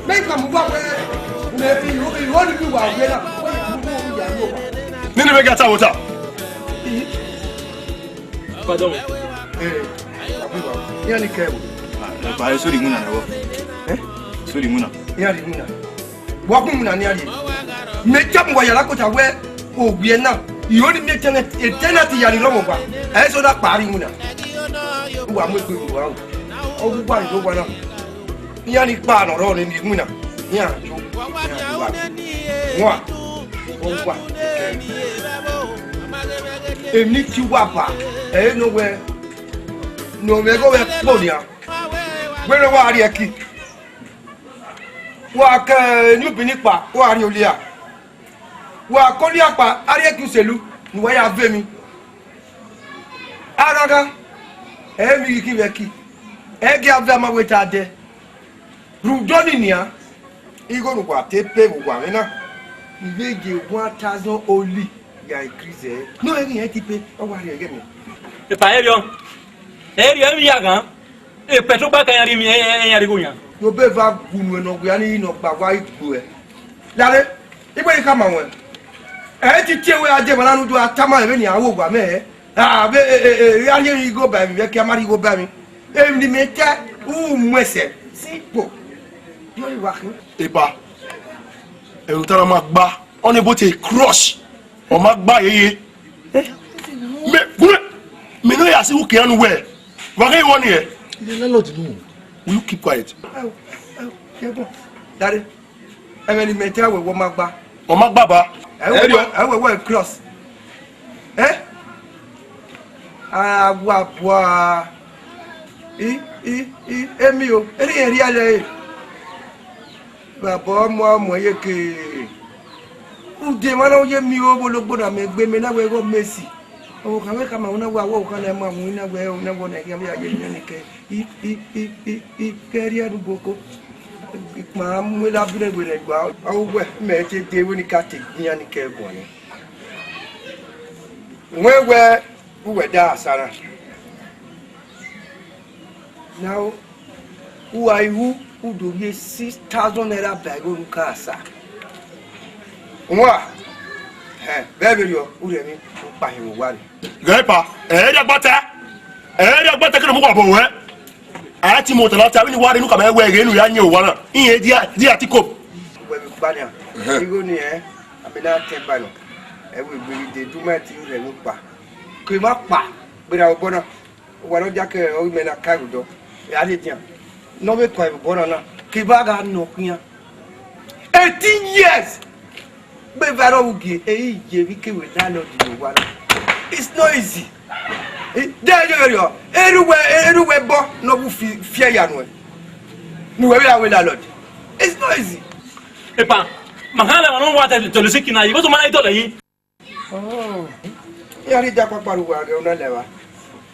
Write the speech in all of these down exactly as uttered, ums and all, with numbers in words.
Make am move away. Maybe you, you want to do what we are. Nene mega ta wota. Pardon. Eh, iran ni kẹ wo. Ba eso di muna na wo. Eh? So di muna. Iran di muna. Wa kun muna ni ari. Me ta mu wa yara kota wẹ owiẹ na. Iyo ni mi tenant, tenant ya ni rọmọ wa. Ẹ so da kpari muna. Wa mu egbe wa. Ọ wu wa ni do wa na. Iran ni kpa nọ rọ ni ni winna. Iran yo. Iran yo wa. Wa. Wa. Eni ti wa ba. Ẹ no wẹ. No wẹ go wẹ kpo nia. Wẹ no wa ri ẹki. Wa ke ni ubini kpa, wa ri olia. Wa ke olia kpa, a ri ẹki uselu, ne uwa ya ve mi. Aghanghan, ẹ i vbe ghi khin vbe ẹki, ẹ i gie avbe ama wẹ ta dẹ. Rhunmwuda ọnii nian, igho ne uwa te pay vbe uwa mwẹ na, I vbe ye one thousand oli ya increase ẹre. Ne ọ ghi rẹn te pay, ọ wa rhie ẹghẹ mẹ. Epa, erriọ, erriọ, emwi ya ghan, e petrol kpa ka iran rhie emwi, iran rhie igho yan. Ne obọ eva gu nuẹn ne ọ wia ni, ne ọ gba wa igbuẹ. Lare, igbe yi khama ruẹn. Ẹ i ti tie wẹ a die emwa na ne u do a tama ẹmwẹ ne iran ru owa mẹ. A vbe, e, e, e, a rhie igho ba emwi vbe ẹki, a ma rhie igho ba emwi. Emwi ne imẹ ta, u mu ẹsẹ. Simple. Yọ, I wa khin. Epa, ẹre u ta na ma gba, ọnii bo te crush, ọ ma gba yeye. Mẹ, gu mẹ, mẹ ne ọ ya si uki anu wẹ, wa ghe wọ ni ẹ. The landlord nu. Will you keep quiet? Ẹ o, ẹ o, kẹ bọ. Dare. Ẹmwẹ ne imẹ ta wẹ, wọ ma gba. Ọ ma gba ba. Ẹ wẹ, ẹ wẹ, wẹ cross. Ẹ? A wa bua. I, i, i, emi o. Eri, eri alẹ e. Baba ọmọ, ọmọ ye ke. Ude mwa na ye mi o, vbe ologbo na mẹ gbe mẹ na wẹ ghe Messi. Ọvbokhan vbe khama una wa wẹ ọvbokhan na ma mu ina wẹ una wọ na khian vbe a ye miẹn ni kẹ. I, i, i, i, i, kẹrriẹ rugbo ko. Ikpama mu ela bun egbe rẹ gua. Ọ wẹ mẹ te de vbene I ka te gbian ni kẹ guan nẹ. Wẹ wẹ, uwẹ da asa na. Now, u gha ru, u do rhie six thousand naira ba igho ne u ka asa. Wan, hẹ, vbe vberriọ, u rhie emwi, u kpa hin vbe owa rre. Ghẹ pa, ẹ i rhie agbata, ẹ i rhie agbata kene mu wa bọ wẹ. A ti mu otọ na ta, vbene wa rre ne u khama wẹ ẹghẹ ne u ya yin owa na, irẹn dia, dia ti ko. Wẹ vbe gba nian, ẹhẹn, igho ni ẹ, a be na tẹ ba nọ, ẹ vbe gbe ghi de, du ma ti rhie emwi kpa. Ke ma kpa, gberra obọ na. Owa ne ọ dia kẹ ọghe mẹ na ka ẹre odọ, ẹ a rhie edian. Ne ọ vbe kọn ẹvbo obọ na na, kevbe a gha nọ khian. Eighteen years! Gbe eva ẹre ọ vbe ugie, ẹ i ye vbe ikevbe landlord ne owa na. It's not easy. Eh, de yo yo yo. Erha uwẹ, erha uwẹ ẹbọ ne ọ vbe fi, fi ẹre ya nuẹn. Ne uwẹ vbe ya wẹ landlord. It's not easy. Epa, ma họn lẹ emwa ne ọ wa tẹlẹ Zik na yi, vbọzọ ma na i tọlẹ yi. Oh. Iran rhie idakpakpa rre uwa ghe una lẹ evba.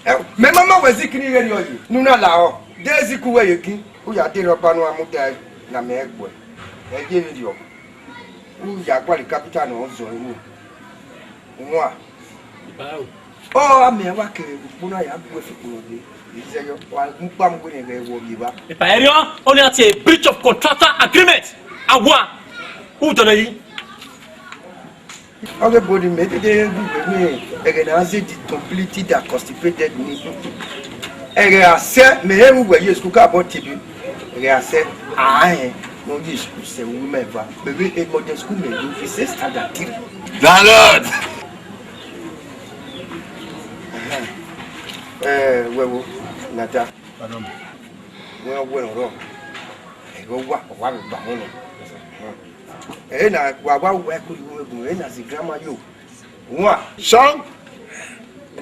Ẹ, mẹ ma ma wẹ Zik ni ghe ne ọ ye, ne u na lahọ. De Zik uwẹ ye kin, u ya de rhọkpa ne u a mudia ẹe, ne a mẹ ẹe gbuẹ. Ẹ ye vberriọ. U ya gualọ capital ne ọ zọ unu. Wan. Ọ a mẹ wa kere ukpo na ya gbuẹ fi ukpo nọ dee. Izẹyọ, wa mu kpa mu wene ẹghẹ wọ vbe evba. Epa, erriọ, ọnii a tie breach of contractual agreement. A wa, u tọlẹ yi. Ọghe ebo ni mẹ dede ru wẹ ne ẹghẹ ne a zẹ the completely that constipated ni. Ẹghẹ a sẹ, mẹ he ru wẹ ye school ka bọ tebe. Ẹghẹ a sẹ, a hẹn ne ọ ye school sẹ vbe mẹ eva. Mẹ vbe modern school mẹ yo, fi sẹ standard three. Landlord! Ẹhẹn. Ẹ, wẹ wo, nata. Wẹ wẹ ọrọ. Ẹghẹ ọ wa, ọ wa vbe gba họn nọ. Ẹre na wa wa wẹ ẹko yu gun, ẹre na si grandma yo. Wan. Sọn.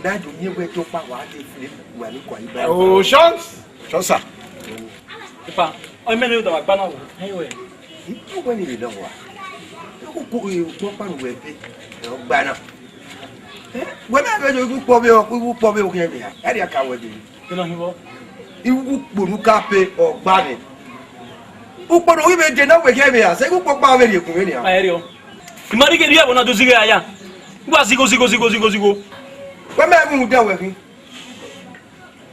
Na do miẹn wẹ to kpa wa de fle wa ni kua iba. Oh, sọn. Sọn sa. Ipa, ọ mẹ ne da wa gba na wo. Ayo we. Ipo wẹ ni le lọ wa. Ko ko e ko pa nu wẹ be. Ẹ ọ gba na. Ẹ, wẹ mẹ vbe yo iwu kpọ vbe, iwu kpọ vbe okhian vbe ya. Ẹ ria ka wẹ de. Kí ló ń wọ́? Iwu kponu ka pe ọgba ni. Ukponu ghi vbe de na wẹ khian vbe ya, sẹ iwu kpọ kpa vbe rhie gun vbe nia. Ẹ rio. Imari ke ri ẹvbo na do zighe aya. Wa zigho, zigho, zigho, zigho, zigho. Wẹ mẹ mu da wẹ khin.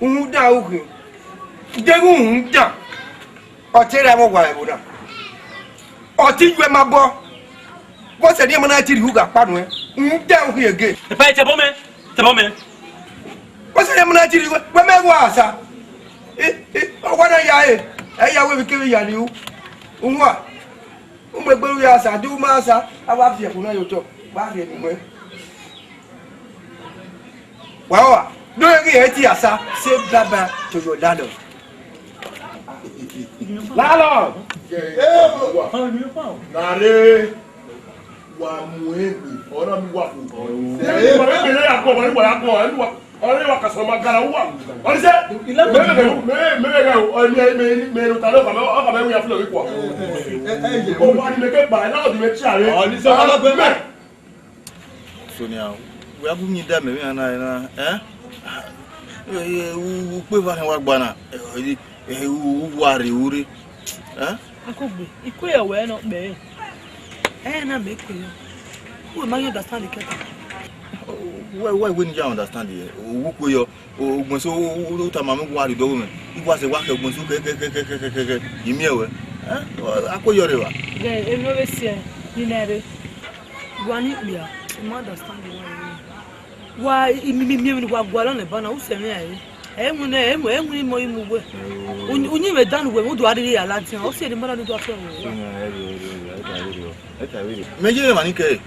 Uhunmwu dan u khin. Deghẹ uhunmwu dan, Ọ te ra ẹmwẹ owa ẹvbo na. Ọ te yu ẹmwẹ abọ. Vbọzẹ ne ima na ti rhie ugha kpa nuẹn, rhunmwuda u khian ege. Epa, tẹbọ mẹ, tẹbọ mẹ. Vbọzẹ ne ima na ti rhie, wẹ mẹ wa sa. Ẹ, ẹ, ọ wa na ya e, ẹ ya wẹ vbe kevbe ya rhie u. Uwa, u mu egbe ru ya sa, di u ma sa, a wa fi ẹkpo na ye otọ, wa rhie ne uwẹ. Wa wa, do ye ghi ẹ ti asa, say bye bye to your landlord. Landlord! Nare, wa mu egbe, ọna mi wa fo. Ẹ, ẹ, ẹ, ẹ, ya kọ, wa, wa, ya kọ, ẹ, wa, ọna wa ka sọ ma gara wa. Ọni sẹ, mẹ, mẹ, mẹ, mẹ, mẹ, mẹ, mẹ, mẹ, ta lọ, ọkọ mẹ, ọkọ mẹ, wi ya fi lọ wi kua. Ẹ, ẹ, ẹ, ẹ, ẹ, o wa ni mẹ ke ba, ẹ na di mẹ tia re. Ọni sẹ, ọlọgbẹ mẹ. Sonia, wẹ a gu yin da mẹ vbe iran na, na, ẹ? Ẹ, ẹ, u, u kpe evba khian wa gba na, ẹ, ẹ, ẹ, u, u wa rre, u rre, ẹ? Akugbe, ikue yọ wẹ nọ kpẹre. Ẹ na mẹ ikue yọ. Uwẹ ma ghi understand kẹta. Wẹ, wẹ, wẹ ne I ya understand yẹ. U kue yọ, u, ugbẹn so, u, u, u tama mẹ wa rre dọghe mwẹ. I wa sẹ wa khẹ ugbẹn so kẹ, kẹ, kẹ. I miẹn wẹ. Ẹ? Akue yọ rre evba. Ghẹ, emwi ne ọ vbe siẹ, ni nẹ rre. Wa ni kpia, I ma understand wẹ. Wa, I mi, mi, mi, wa gualọ nẹ ba na, u sẹ mwẹ rae. Ẹ winna, ẹ winna, ẹ winna imọ imu wẹ. Uyinmwẹ dan wẹ, u do gha rhie ya ladian, ọ si ẹre mara ni do afẹ wẹ. Mẹ ye emwa ni kẹ,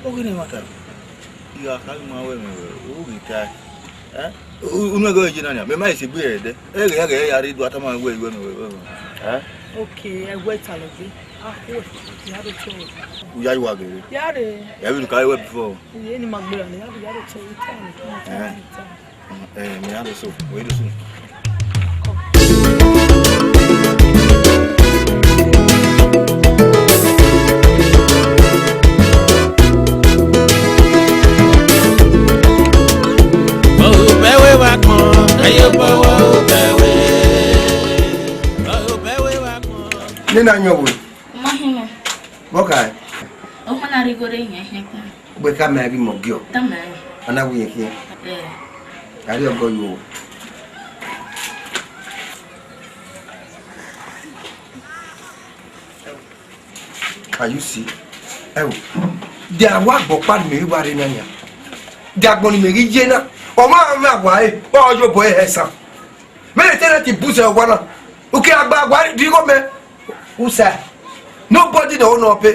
ọ ghi ne emwa ta. I gha kha ma wẹ mẹ wẹ, u ghi ta. Ẹ? U, unu ẹgẹ ye na nia, mẹ ma sẹ egbe ẹdẹ. Ẹghẹ ẹghẹ ya rre do a tama wẹ, wẹ, wẹ, wẹ. Ẹ? Okay, ẹ wẹ ta lọ gbe. A khuẹ, ya rre otọ. U ya ye uwa gere. Ya rre. Ẹ vbe unu ka wẹ before. Iye ni ma gbera ni, ya rre, ya rre otọ, ita ni, ita ni, ita ni. Ẹ, mẹ ya do so, wẹ do so. Obẹ wẹ wa kpọn, ẹyẹ obọ wọ obẹ wẹ. Obẹ wẹ wa kpọn. Nena yọn wẹ. Ọ ma hin mwẹ. Vbọ khae? Ọ ma na rhie igho rre yẹn hin kpẹn. Ugbẹn ka mẹ ghi mẹ ọgiọ. Tama ẹn. A na wu yẹn khian. Ẹ. A rhie ọgọ yo. Can you see? Ẹ o. Dia wa gbọ kpa ni mẹ ghi wa rre na nia. Dia agbọn ni mẹ ghi ye na. Ọ ma mwẹ awa ẹre, ọ yobọ ẹre hẹ esan. Mẹ tenant bu sẹ owa na. Uki agba awa di igho mẹ. Usa. Nobody no no pay.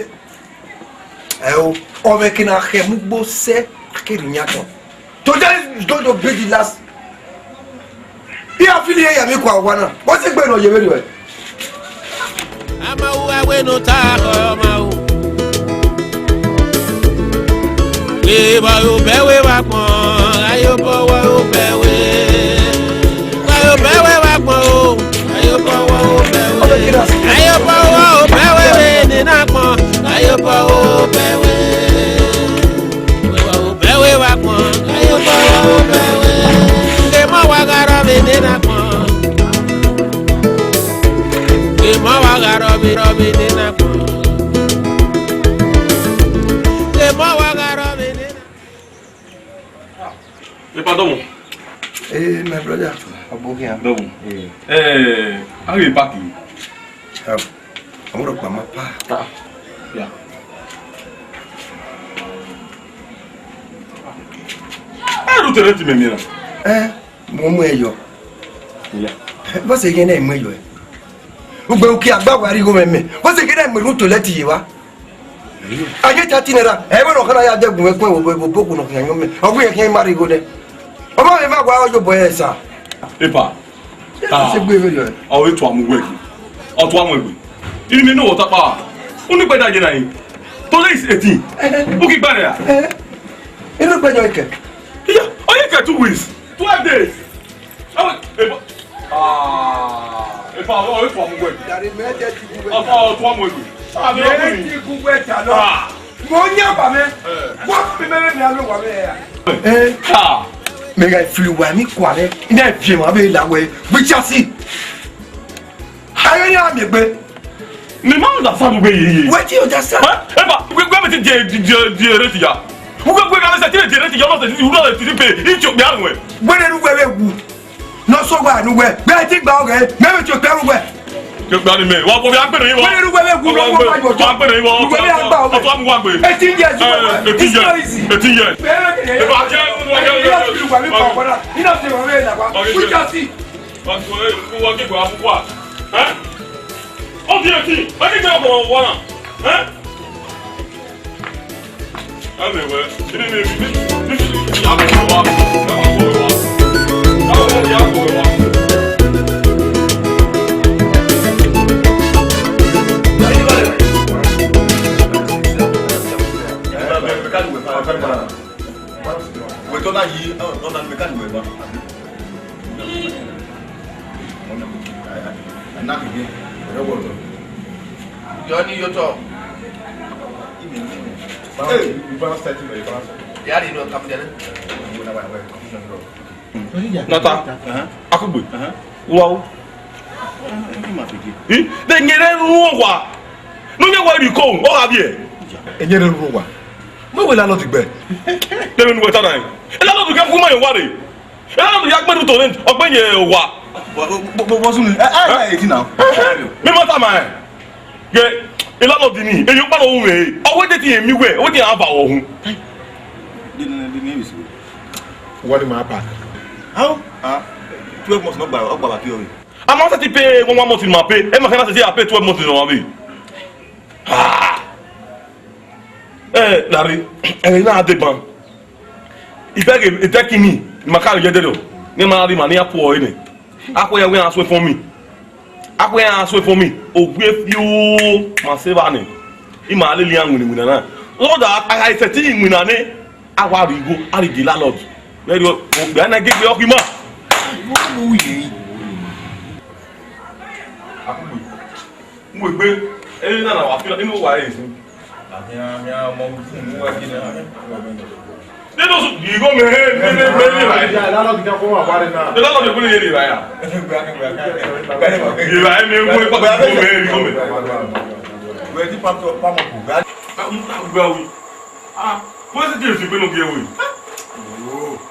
Ẹ o, ọ mwẹ ke na khẹ mu gbo sẹ, a ke rhie yan tọn. Today is going to be the last. I a feel here ya mi kwa owa na. What's it going on, you very well? A ma ru uwa wẹ ne ota khẹ, ọ ma ru. Vbe obẹ wẹ wa kpọn, a ye obọ wọ obẹ wẹ. Vbe obẹ wẹ wa kpọn o, a ye obọ wọ obẹ wẹ. A ye obọ wọ obẹ wẹ vbe ne na kpọn, a ye obọ wọ obẹ wẹ. Vbe obẹ wẹ wa kpọn, a ye obọ wọ obẹ wẹ. Emọ wa gha rrọọ vbe ne na kpọn. Emọ wa gha rrọọ vbe, rrọọ vbe ne na kpọn. Emọ wa gha rrọọ vbe ne na. Epa dọmọ. Eh, my brother. Ọbokhian. Dọmọ. Eh. Eh, a ghi park yi. Help. Ọmọ rẹ ọkpa ma pa. Ta. Ya. Ẹ ru tẹrẹ ti mẹ miẹn na. Eh. Mu mu ẹyọ. Iya. Vbọzẹ yẹn na mu ẹyọ ẹ? Ugbe uki agba wa rhie igho mwẹ mẹ. Vbọzẹ yẹn na mu erhunmwu toilet ye wa. A ye thirty naira, ẹ vbe nọ khana ya dẹgun ẹkun ẹvbo ẹvbo ẹvbo ẹvbo nọ khian yọ mẹ. Ọ wẹ khian ma rhie igho nẹ. Ọ ma vbe ma wa ọ yobọ ẹre sa. Epa. Ẹ ta se gbe vberriọ ẹ. Ọ vbe tua mu wẹ ghi. Ọ tua mu egbe. Ini mi no wọ ta kpa. Unu gbe da ye na yin. Today is eighteen. U ki gba nẹ ya? Inu gbe yọ ikẹ. Iya, ọ ye kẹ two weeks, twelve days. Awe, epa. Ah, epa, ọ, ọ, epa mu wẹ. Dari mẹ de ti gu wẹ. Ọ, ọ, twa mu egbe. Ah, mi ọ ni. Ti gu wẹ ta lọ. Ah. Mo nya ba mẹ. Eh. Wọ mi mẹ mẹ alo wa mẹ ya. Eh. Ah. Mẹ ga fili wa mi kwa mẹ. Ina vie ma be la wẹ. Bi chasi. Ayo ni a mi gbe. Mi ma understand wẹ ye ye. Wetin you understand? Eh? Epa, wẹ, wẹ mi ti je, je, je rate ya. Wẹ, wẹ, wẹ mi se ti je rate ya, no se ti, no se ti pe. Icho mi arun wẹ. Wẹ ne wẹ wẹ wu. No so wa nu wẹ. Wẹ ti gba ọghẹ. Mẹ mi ti o pe ru wẹ. Gbani mẹ, wa gbọ bi agbẹnẹ yín wọ. Wẹ́n ló wẹ́lẹ̀ gùn lọ́wọ́ wájú ọ̀tọ̀. Wa gbẹnẹ yín wọ. Ìwé mi àgbà ọ̀bẹ. Ọtọ mu wa gbẹ. Eighteen years. Eh, eighteen years. Eighteen years. Bẹ́ẹ̀ ni ẹ bá jẹ́ ọdún ọjọ́ yìí. Ìwé mi àgbà ọ̀bẹ. Iná ti rọ̀ rẹ̀ dàgbà. Wíjọ sí. Wa gbẹnẹ yín wọ. Ẹ? Ó di etí. Ẹ ní kí ọkọ̀ wọ náà. Ẹ? Wẹ tọ na yi, ọ na mẹkanik wẹ ba. Yọ ni yotọ. Hey, you balance thirty, you balance. Ya ri no kam dele. Nata. Akugbe. Uwa o. I de nyere ru owa. No nyẹ wa ri ko, ọ gha viẹ. Enyere ru owa. Mo wẹ landlord gbẹ. Tẹmẹ nu wẹ ta na. Landlord kẹ fu ma yọ wa re. Landlord ya gbe ru to rent, ọ gbe ye owa. Bọ, bọ, bọ, bọ, sunu. Ẹ, ẹ, ẹ, eti na. Mi ma ta ma ẹ. Ye, landlord ni, eyi ọkpa lọ wu mwẹ. Ọ wẹ de ti mi wẹ, ọ wẹ de a ba ọ hun. Wa ni ma ba. How? Ah, twelve months no gba, ọ gba ba ki ọ. A ma sẹtin pay one, one month ni ma pay. Ẹ ma kẹ na sẹtin a pay twelve months ni ma pay. Ah! Ẹ, Larry, ẹ na de ban. Ivẹ ghe, ivẹ kini, ma ka ye dẹdẹ. Ne ma ri ma ne ya puọ ene. Akhuẹ ya wẹ a suẹ fọn mi. Akhuẹ ya suẹ fọn mi. Owie fioo, ma se va nẹ. I ma lele iran winna winna na. Lọda, a gha sẹtin winna nẹ. A wa ri igho, a ri gie landlord. Vbe ẹrriọ, okpia na gege ọ khin ima. Akugbe. Mu egbe, eni na na wa fi, eni wa re sin. Nene osu, igho mẹ he, nene, nene, nene, right? Nene lọ de kule ye right ya. Ye right, me, me, igho mẹ, igho mẹ. Wẹ di pam to, pam up. Gba wi. Ah, wẹ si di esi pe no gie we.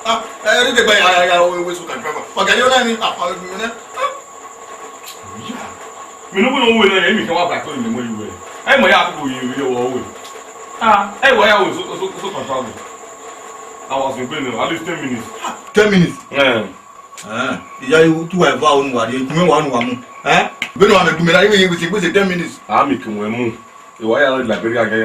Ah, eh, ri de gba ya, ya, ya, we, we su kan driver. Wa gari ona ni, ah, ah, mi ne. Ah. Mi no we no we na, mi kan wa ba ko ni mo yu we. Ai mo ya ko yi we wo we. Ah, ai wa ya we so, so, so control. I was in Benin, at least ten minutes. Ten minutes? Eh. Ah, iya yu tu wa va onu wa ri, tu me wa onu wa mu. Eh? Benin wa me tu me na, iwe, iwe, iwe, ten minutes. Ah, mi ki we mu. Iwa ya Liberia gẹ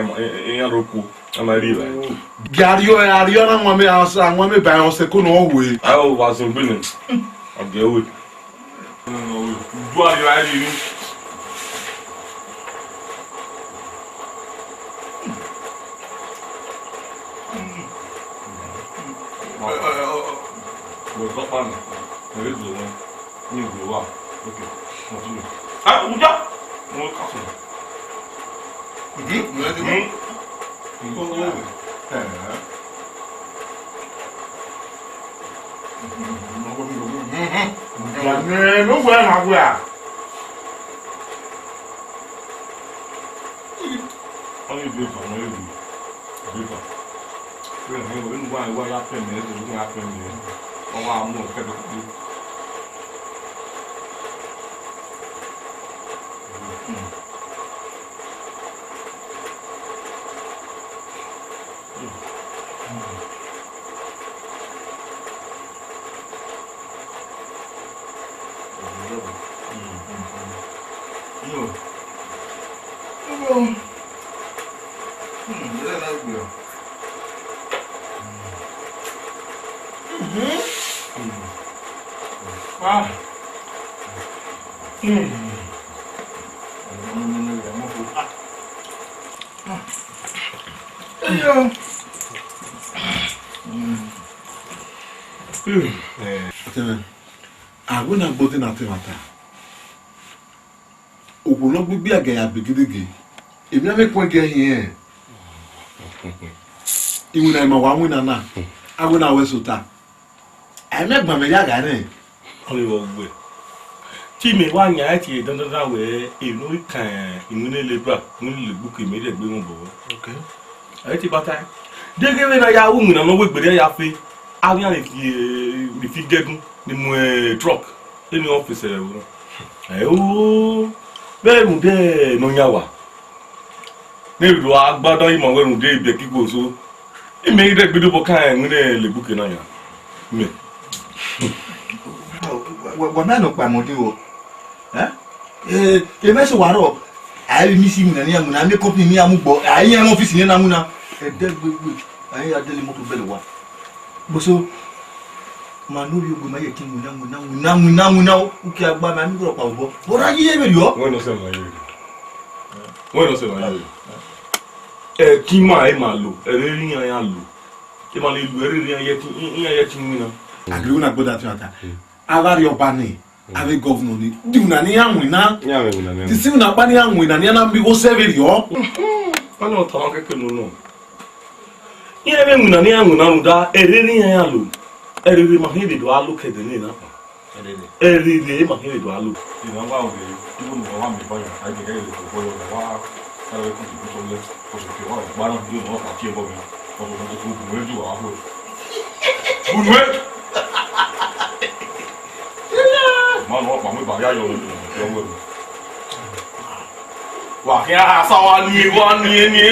iran roko, a ma rri evbare. Gie a rriọ, a rriọ na wan mẹ, a wan mẹ ba iran ọse ko ne ọ hue. Aro wa zun gbene. Ọ gie we. Udu a rriọ a rri ni. Wẹ tọkpa nẹ, ẹ vbe zẹ mwẹ. Ni gbe wa. Okay. Continue. Ah, uja. Mo ka fun. Mhm. Mo ti mu. Nǹkan tó wù. Ẹ ẹ. Mhm. Mo gbọ́, mo gbọ́. Mhm. Ìgbà yẹn ló gbọ́ ẹ̀ máa gbé à. Wọ́n ní ìdí ìfà, wọ́n ní ìdí ìfà. Bẹ́ẹ̀ ni, wọ́n ní wọ́n á wá yá pẹ̀lú ẹ̀, wọ́n á pẹ̀lú ẹ̀. Wọ́n wá mú ọ̀kẹ́ tó kú. Eyo. Ọtẹn mwẹ, a wẹ ne a gbe odẹ na ta ẹmwata. Okhuo ne ọ gbe ibiaga ya be gedege, emwi amwẹ kuẹn gie hin ẹn. Iwinna ima wa winna na, a wẹ ne a wẹ sẹ ota. A i mwẹ ẹgbẹn mwẹ ya gha rẹn. Ọnii vbe ọ gbe. Te imẹ wa yan ẹre tie dandandan wẹẹ, emwi ne ọ ghi kan iwinna Lebra, iwinna Legbuki, mẹ i rhie egbe mwẹ obọ. Ẹ i te bata ẹn. Deghẹ vbene a ya ru iwinna ne ọ wegbe rre ya fe, avbe iran ni fi, ni fi gẹgun, ni mu trọk, eni ọfisa ẹvbo na. Ẹ o, Vbe rhunmwuda ne ọ yan wa, ne erha do a gba da ima wẹ rhunmwuda ibiẹka ikhuo so, imẹ i rre egbe dobọ kan ẹmwẹ ne Lebuke na yan. Mẹ. Wa, wa ma nọ kpa mọ de wọ. Eh? Eh, emẹ so wa rọ. A i miss iwinna ne iran winna, a miẹn company ne iran mu gbọ, a i yan ọfisi ne iran na winna. Ẹdẹ gbegbe, a i ya dele moto bẹlẹ wa. Boso, ma ne ovbi ogue ma ye ẹtin winna, winna, winna, winna, winna, uki agba ma mi rhọkpa vbọ. Ọ ra ye vberriọ. Wẹ nọ sẹ ma ye vberriọ. Wẹ nọ sẹ ma ye vberriọ. Ẹtin ma, ẹ ma lo, ẹre iran ya lo. Ẹ ma le lu ẹre iran ye ẹtin, iran ye ẹtin winna. Agriwu na gboda fian ta. Avbe arriọba ni, avbe gọvnọ ni, de iwinna ne iran winna. Iran winna ni. De isi iwinna ọkpa ne iran winna, ne iran na miẹn igho sẹ vberriọ. Ọni ọ tama kẹkẹ nọ nọ. Iran vbe winna ne iran winna rhunmwuda, ẹre ne iran ya lo. Ẹre ma khin vbe do a lo ke ẹdẹ ne na kpa. Ẹre ma khin vbe do a lo. Ìran wa rèé, ibo ni wọ́n wá mi báyọ̀, àìjẹ́ kẹ́yìn lè fò bọ́yọ̀, wọ́n wá sáré kùn sí bọ́sọ̀ lẹ́, oṣù tí wọ́n wá gbárùn yóò ní wọ́n pàtí ẹ̀ bọ́ mi, wọ́n sọ fún mi pé, "Bùnú ẹ̀ jù wá wò." Bùnú ẹ̀! Manu, wọ́n pàmò ìbàrí ayọ̀ rẹ̀, yọ̀ wẹ̀ mi. Wà kí a sá wa ní, wa ní, ní.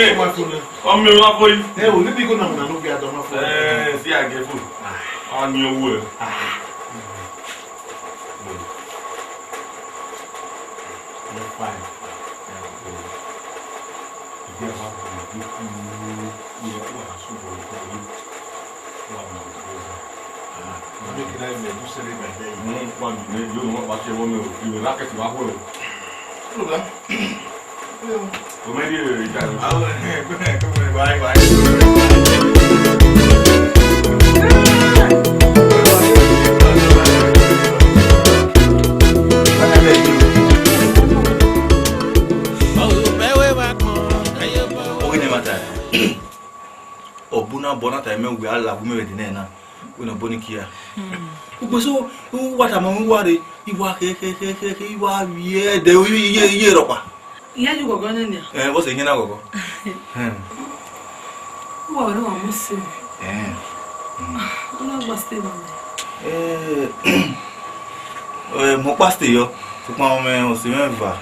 Wọ́n mi wá fọ́ yìí. Ẹ ò níbi kó nà mọ̀ nà ló gbé adọ́ máa fọ́. Ẹ, sí àgẹ́fò. Wọ́n ní owó ẹ̀. Ọghe ne ẹmwata, ọbuna bọ na ta mẹ wẹ a la gu mẹ vbe ẹdẹ nẹ na, wẹ ne ọ bọ ni kia. Ugbeso, u wa tama mwẹ, u wa rre, I wa khe, khe, khe, khe, khe, I wa vbiẹ ẹdẹ iye, iye rhọkpa. Iye yi ghọghọ nẹ nian? Ẹ, vbọzẹ iye na ghọghọ? U wa wẹ ne wa mu se. Ẹ. U na gba stay ma mẹ. Ẹ, ẹ, mẹ ọkpa stay yọ, sokpan ọmọ ọse mwẹ eva.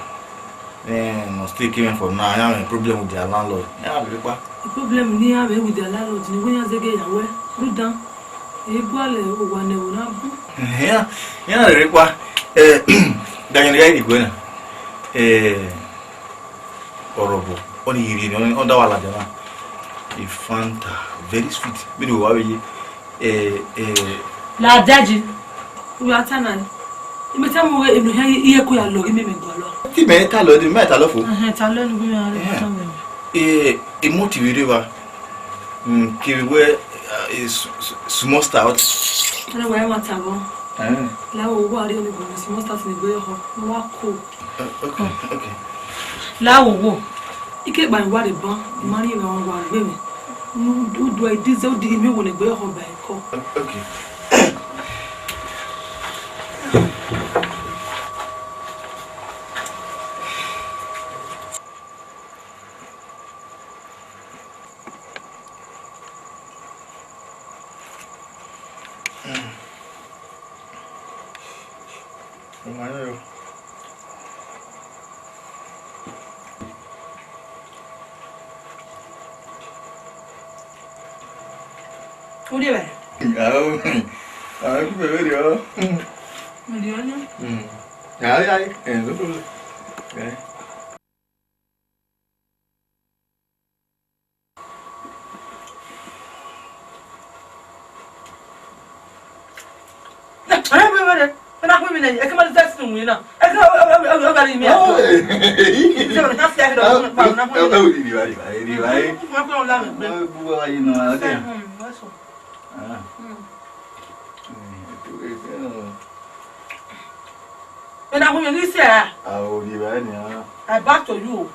Eh, no stay came for now. I have a problem with their landlord. Yeah, be pa. The problem ni have with their landlord ni we yan zege ya we. Do dan. E gualẹ owa ne wo na bu. Yeah, yeah, re pa. Eh, da yan ga iri gbe na. Eh, orobo. Oni yiri ni, oni da wa la jana. A Fanta, very sweet. Mi do wa we ye. Eh, eh. La daji. Uwe ata na ni. Imẹ tama uwẹ eno hia iye ko ya lọ ghi mẹ mẹ gualọ. Ti mẹ ta lọ, ti mẹ ta lọ fo. Ẹhẹn, ta lọ ni ghi mẹ. Eh, e mo ti vbe rre evba. Mm, kevbe wẹ, eh, s-, s-, small stout. Ẹnẹ wẹ ma ta vbọ. Eh. La wo wa ri oni gbọmọ small stout ni gbe yọ họ. Wa ko. Eh, okay, okay. La wo wo. Ike gba wa re ban, ma ri wa wa gbe mi. Nu du du ai dize odi mi wo ne gbe yọ họ ba ko. Okay. Uri vẹ? Ao, ao, ku vbe rriọ. Rriọ ni. Mm. Ai, ai, eh, no problem. Eh. Ena hu mi ni sẹ a? Ao, rhie evbare nian. I back to you.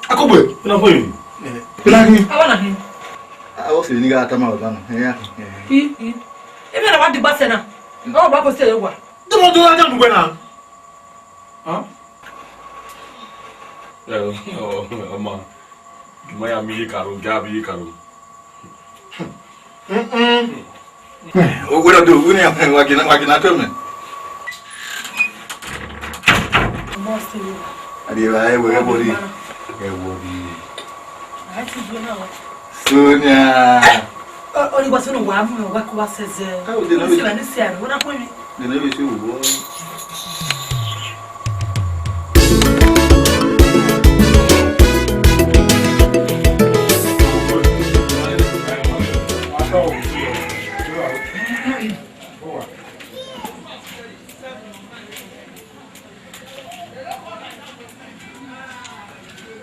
Akogbe, ena hu mi. Ena hu mi. Awa na hin. Awa sẹ ni gha tama ọta na. Iya. Ki, ki. Ebe na wa digba sẹ na. Ọ ba ko sẹ wa. Dọmọdọmọ ya mu wẹ na. Huh? Ẹ, ọ, ọ, ọma, gima ya mi ye karo, ga bi ye karo. Mm-mm. Owẹ na do, owẹ ni wa gina, wa gina to me. Ọ sẹ vbe evba. A de evba, ẹ wẹ, ẹ wọrri. Ẹ wọrri. A ti due na wa. Sonia. Ọ, ọ ni wa sunu wa mu wa ko wa sẹzẹ. Ẹ, o de na. Ni se wa ni se a, wẹ na ko mi. De na vbe se vbo.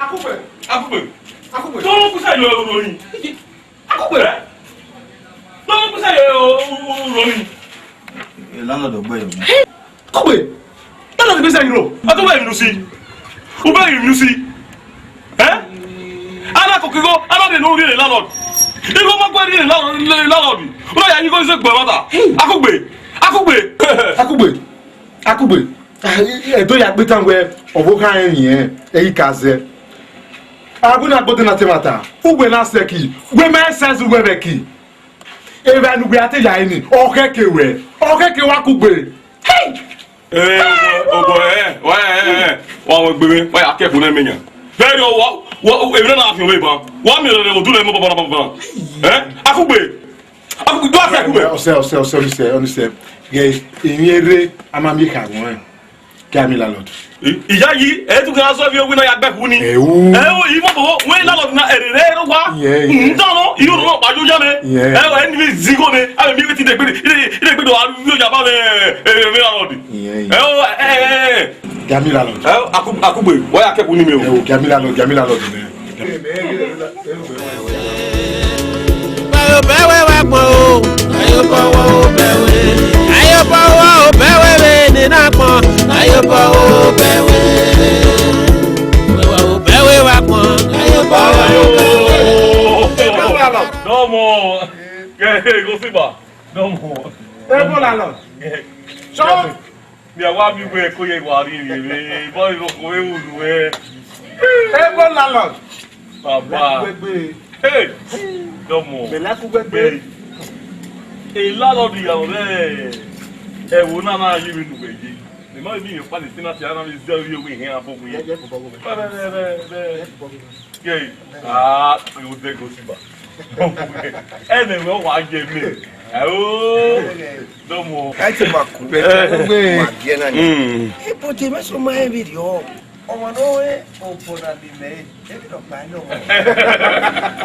Akugbe. Akugbe. Akugbe. Tọmọ kusa yọ uro ni. Akugbe. Tọmọ kusa yọ uro ni. Landlord ọgbẹ yọ. Akugbe. Landlord be say iro. Akugbe iro si. Ube iro si. Eh? Ana ko kigo, ana de no ri landlord. Igo ma gbe ri landlord, landlord. Uro ya igo se gbe mata. Akugbe. Akugbe. Akugbe. Akugbe, e do ya gbe tan wẹ ọvbokhan rẹn rin ẹn, ẹ i ka zẹ. A bu na gbode na te mata, uwẹ na sẹ ki, wẹ ma exercise uwẹ vbe ki. Evba ne uwẹ a te ya ẹre ni, ọ khẹke wẹ, ọ khẹke wa kugbe. Hey! Eh, obo, obo, eh, wa, eh, eh, eh, wa wẹ gbe mwẹ, wa ya kẹ ẹkpo nẹ mẹ yan. Very, wa, wa, emwi na na fian vbe ban. Wa miẹn rẹ, odu lẹ mọ baba, baba. Eh? Akugbe. Akugbe, do a kẹ ẹkpo mwẹ. Ọsẹ, ọsẹ, ọsẹ, ọnise, ọnise. Ghe, emwi erre, a ma miẹn kha wọn. Kẹ a miẹn landlord. I, iya yi, ẹ tu kan sọ vbe owi na ya gbe ẹkpo ni. Ewu. Ẹ o, i mọ bọbọ, wẹ landlord na, ẹ rere ro wa. Yeah, yeah. N ta nọ, i ro nọ, pa yo ya mẹ. Yeah. Ẹ o, ẹ ni vbe zigo mẹ, a vbe miẹn vbe ti de gbe, i de gbe do a yo ya ba mẹ, ẹ, ẹ, landlord. Yeah, yeah. Ẹ o, ẹ, ẹ, ẹ. Kẹ a miẹn landlord. Ẹ o, Aku-, Akugbe, wa ya kẹ ẹkpo ni mẹ o. Ẹ o, kẹ a miẹn landlord, kẹ a miẹn landlord mẹ. Ayobọ wẹ wa gbọn o, ayobọ wẹ obẹ wẹ, ayobọ wẹ obẹ wẹ vbe ne na gbọn, ayobọ wẹ obẹ wẹ, wẹ wa obẹ wẹ wa gbọn, ayobọ wẹ obẹ wẹ. Dọmọ, kẹ Gosiba, dọmọ. Ebo landlord. Sọ. Mẹ wa miẹn wẹ ko ye wa rhie vbe bọ iro ko vbe ru nuẹ. Ebo landlord. Baba. Gbegbe. Hey! Dọmọ. Mẹ la ku gbegbe. Hey. E landlord ya mwẹ ẹvbo na na ye vbe nu wẹ ye. Mẹ ma vbe miẹn ọkpa ni sina ti a na vbe zẹ vbe owe hẹn abọ wẹ. Ye, ye, bọbọ wẹ. Bẹ, bẹ, bẹ, bẹ, bẹ. Ye bọbọ wẹ. Ye. Ah, yo de Gosiba. Ẹnẹ wẹ wa ye mẹ. Ẹ o. Dọmọ. Ẹ te ma ku. Bẹtẹ. Ma biẹ na ni. Mm. Ebo te mẹ sọ ma rẹn vberriọ. Ọmwa ne ọ re obọ na miẹn mẹ, e vbe nọ kpa nọ.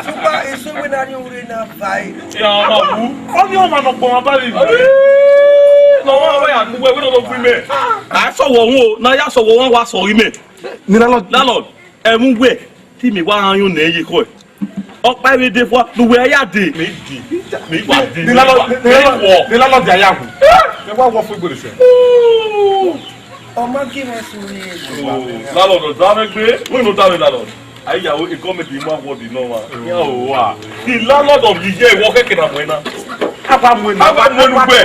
Sokpan eso wẹ na rhie ure na va e. Ya ma wu. Ọ ni ọmwa nọ kpọnmwa ba vbe. Nọ wa wẹ ya mu wẹ wẹ nọ fu mẹ. A sọ wọ wọn o, na ya sọ wọ wọn wa sọ imẹ. Ni landlord. Landlord, ẹ mu wẹ, te mẹ wa rhan yọn nẹ ye ekhọe. Ọkpa vbe de fua, ne uwẹ ya de. Mẹ di, mẹ wa de, ni mẹ landlord, wa, ni, ni mẹ landlord, wọ. Ni landlord ya wu. Mẹ wa wọ fo igbere sẹ. Ọ ma gie mwẹ sẹ uri. Oh, landlord, da mwẹ gbe, wẹ no da mwẹ landlord. Ayi ya, e gọọmenti ma wọ di nọ wa. Ya o wa. The landlord of the year, wọ kẹkẹ na mu ẹna. Aba mu ẹna. Aba mu ẹnu gbẹ.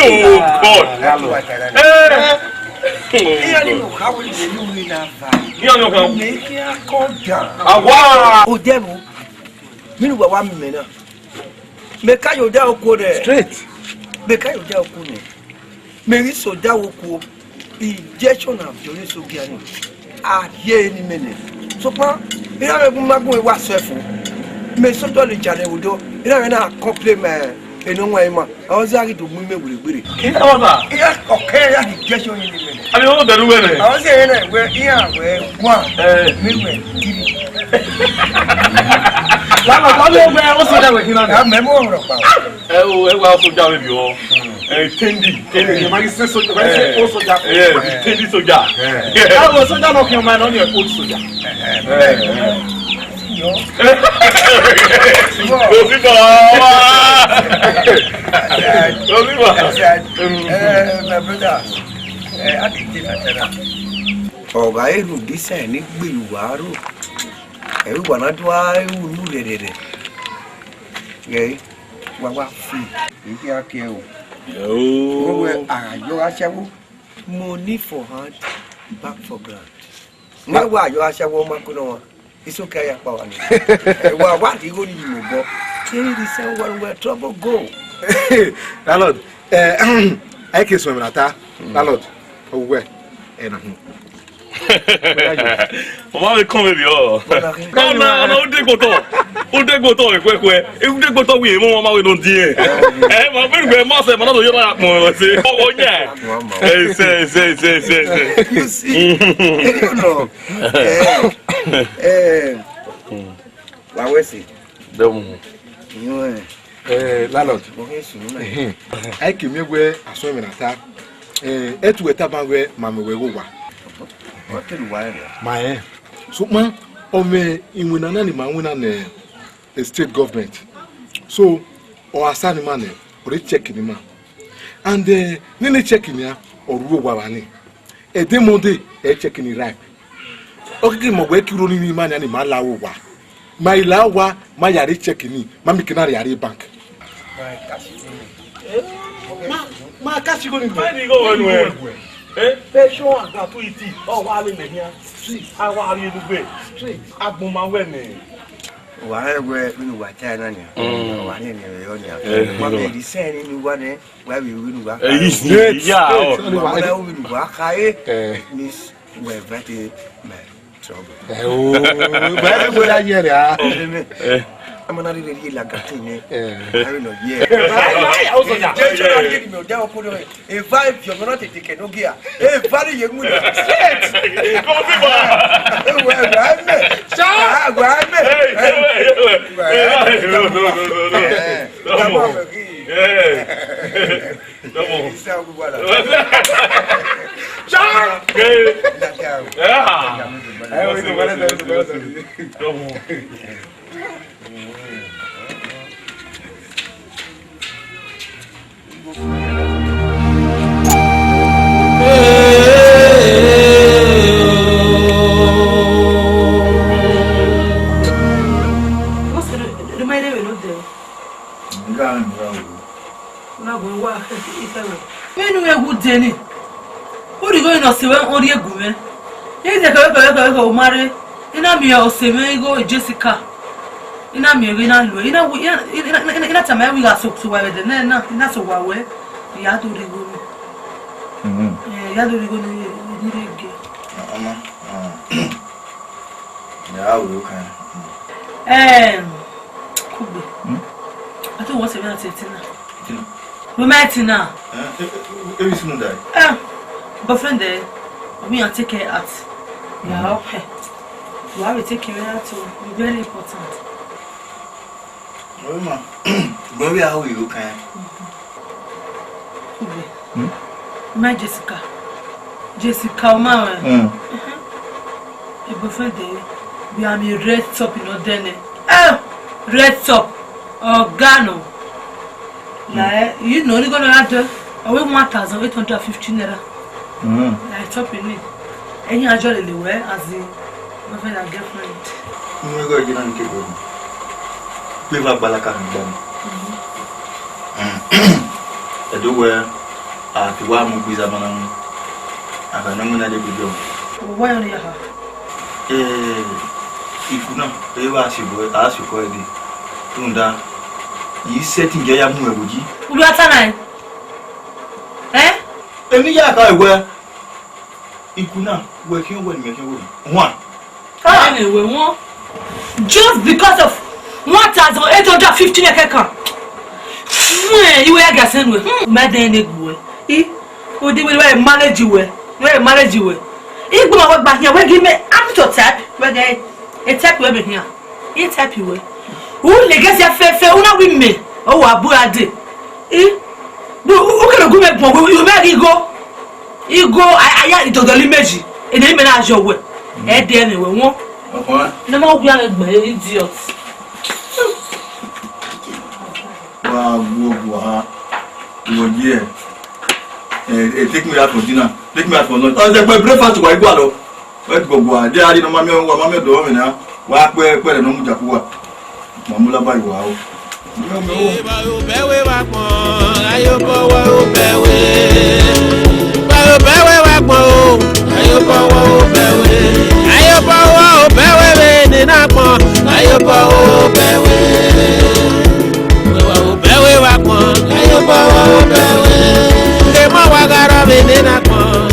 Oh God. Landlord. Eh. Iran ni mo kha wẹ de lu uri na. Iran ni o kha. Make a come down. Awa. Odẹ mu. Minu wa wa mi mẹ na. Mẹ ka yo da okuo nẹ. Straight. Mẹ ka yo da okuo nẹ. Mẹ ghi so da okuo. Injection na viọ ne soja ni. A ye ni mẹ nẹ. Sokpan, iran vbe gun ma gun wa sẹ fo. Mẹ soja le jale wo do. Iran vbe na complain mẹ. Eno wan ima, a ọ zẹ a ghi do mu imẹ were gbere. Kí ni ọ̀nà? Iya ọkẹ ya ni jẹ sọ yin ni mẹ. A ni o dẹnu wẹ nẹ. A ọ zẹ yẹn nẹ wẹ iya wẹ wa. Ẹ. Mi wẹ kiri. Lánàá tó lé wẹ ó sọjà wẹ kí náà. A mẹ mọ ọ̀rọ̀ pa. Ẹ o, ẹ wá sọjà wẹ bi ọ. Ẹ, tendi, tendi. Ẹ, ma ghi sẹ sọjà, ma ghi sẹ ó sọjà. Ẹ, tendi sọjà. Ẹ. Ẹ wo sọjà náà kí ọmọ ẹ náà ni ẹ kó sọjà. Ẹ, ẹ. Yo. Kò sí bọ̀ wá. Kò sí bọ̀. I said, eh, my brother, eh, I can give a tenner. Ọ gha ru disẹn ne I gbe ye uwa aro. Ẹ i wa na do a ru unu rẹrẹrẹ. Ghẹ wa wa fi. Ike a ke o. Yo. Wo we a yo aṣẹ́wó. Money for hand, back for ground. Nẹ wa yo aṣẹ́wó ma ko nọ wa. Iso ke ya kpa wa ni. Wa wa di go ni mo bo. Kiri di se wa we trouble go. Landlord, eh, ai ke so na ta. Landlord, owe, eh, na. Ọ ma vbe kọn vberriọ. Ọna, ọna, udegbotọ. Udegbotọ ekhọekhọe. Udegbotọ wẹ emọ, ọ ma vbe nọ diẹn. Ẹ, ma vbe rugbe ma sẹ, ma na do yọ na kpọn ẹse. Ọ, ọ nya. Ẹse, ẹse, ẹse, ẹse, ẹse. You see? You know. Eh, eh, wa wẹ sẹ. Dọmọ. Iyo, eh. Eh, landlord. Mo khe sunu na. Ehe. A i ke miẹn wẹ asọn ẹmwẹ na ta. Eh, ẹtu wẹ tama wẹ ma mẹ wẹ ghe owa. Ọ te ru uwa rẹ. Ma rẹn. Sokpan, ọ mwẹ iwinna na ne ima winna nẹ, eh, state government. So, ọ gha sa ne ima nẹ, ọ re check ne ima. And, eh, nene check nia, ọ ru owa vba ni. Ẹdẹ Monday, ẹ check ni ripe. Ọ keke mọ wẹ ke iro ni ima nia ni ma la owa. Ma i la owa, ma ya rre check ni, ma miẹn eke na rhie rre bank. Ma, ma cash igho ni. Fine igho wẹ nuẹn. Eh? Pension and gratuity, ọ wa le mẹ hian. Street. A wa rhie lugbe. Street. Agbọn ma wẹ nẹ. Wa rẹn wẹ, unu wa ta na nia. Mm. Wa rẹn ni rẹ yọ nia. Eh, wa no. Be di sẹ ni wa nẹ. Wa vbe ru unu wa kha. Eh, yes, yes, yeah, oh. Wa vbe ru unu wa kha, eh. Eh. Miss, we invite my trouble. Eh, oh, but I don't go that year, ah. Amen. Eh. I'm not really like that thing, eh. Eh. I don't know, yeah. Eh, right, right, I was on that. Jẹ́ jẹ́ ọ̀rọ̀ yẹn ni mi ò jẹ́ ọkọ rẹ̀. Eva eviọ mẹ na tete kẹ Nokia. Eva ni ye mu na. Straight. Come on, people. Ewe, ewe, amen. Sure. Ah, ewe, amen. Hey, hey, hey, hey. Ewe, amen. No, no, no, no, no. Eh. Come on. Hey. Come on. Isa gbogbo ala. Sure. Hey. Come on. Vbene u ghẹ wu de ni, u rhie igho ne ọse mwẹ, ọ rhie gu mwẹ. Iran zẹ kẹvbẹkẹvbẹkẹvbe u ma rre, I na miẹn ọse mwẹ igho Jessica. I na miẹn vbe I na lu ẹe. I na wi-, I na, I na, I na, I na tama ẹn wẹ I gha so, so wa vbe ẹdẹ nẹ na, I na so wa wẹ, I ya do rhie igho ni. Mhm. Eh, I ya do rhie igho ni, ni rre gie. Ọma, ah, ya ru kan. Em, kugbe. Hmm? I think what's even at Tina. Tina. We met Tina. Eh, eh, eh, eh, eh, eh, eh, eh, eh, boyfriend there, we are take care at. Yeah, okay. We have to take care of that too. Very important. Ọma, bro, we are how you can. Kugbe. Hmm? My Jessica. Jessica, Oma, eh? Hmm. Uh-huh. Your boyfriend there, we are in red top in Odene. Ah! Red top. Oh, God, no. Hmm. Like, you know, you gonna have to, oh, one thousand eight hundred fifty naira. Mm. Like, top in it. Any actually, well, as in, boyfriend and girlfriend. Unu ẹghẹ ọre na ni ke gbe. Kpe vbe agbalaka ni gba mi. Ẹdo wẹ, a ti wa mu gbe izama na mu. A ka na mu na de gbe jọ. Wẹ ya ha. Eh, iku na, e wa si bo, a si ko ede. Rhunmwuda, I sẹtin ya mu ẹvbo yi. Ulu ata na. Eh? Eni ya ka wẹ. Iku na, wẹ khian wẹ ne imẹ khian wẹ. One. Ah! Ẹnẹ wẹ wọn. Just because of one thousand eight hundred fifty naira kẹkan. Fún ẹ, iwẹ ya gẹsẹ nu ẹ. Hmm, mẹ dẹ ne gbuẹ. I, o de wẹ wẹ marriage wẹ. Wẹ marriage wẹ. I gbọmọ wẹ gba hian, wẹ gi mẹ, I'm to type. Wẹ gẹ, e type wẹ mẹ hian. I type wẹ. U le gẹsẹ fẹfẹ, u na wi mẹ. O wa bu ra de. I, bu, u, u kere gu mẹ gbọn, u, u mẹ ghi go. Igho, a, a ya idọdọ li meji. Ene ime na yọ wẹ. Ẹ de ẹmwẹ wẹ wọn. Ọkpọnmwa. Ne ma wia vbe gbẹn, idiot. Wa wo wo ha. Wo ye. Eh, eh, take me out for dinner. Take me out for lunch. Ọ zẹ gbe breakfast wa igua lọ. Wẹ ti gbọgbọ a. De a di nọ ma miẹn, wa ma miẹn dọ mwẹ na. Wa kpẹ kpẹ rẹ ne ọ mu jaku wa. Ma mu laba yi wa o. Obẹ we wa kpọn, ayo bọ wọ obẹ we. Obẹ we wa kpọn o, ayo bọ wọ obẹ we. Ayo bọ wọ obẹ we vbe ne na kpọn, ayo bọ wọ obẹ we. Obẹ we wa kpọn, ayo bọ wọ obẹ we. Nge mọ wa gha rọ vbe ne na kpọn.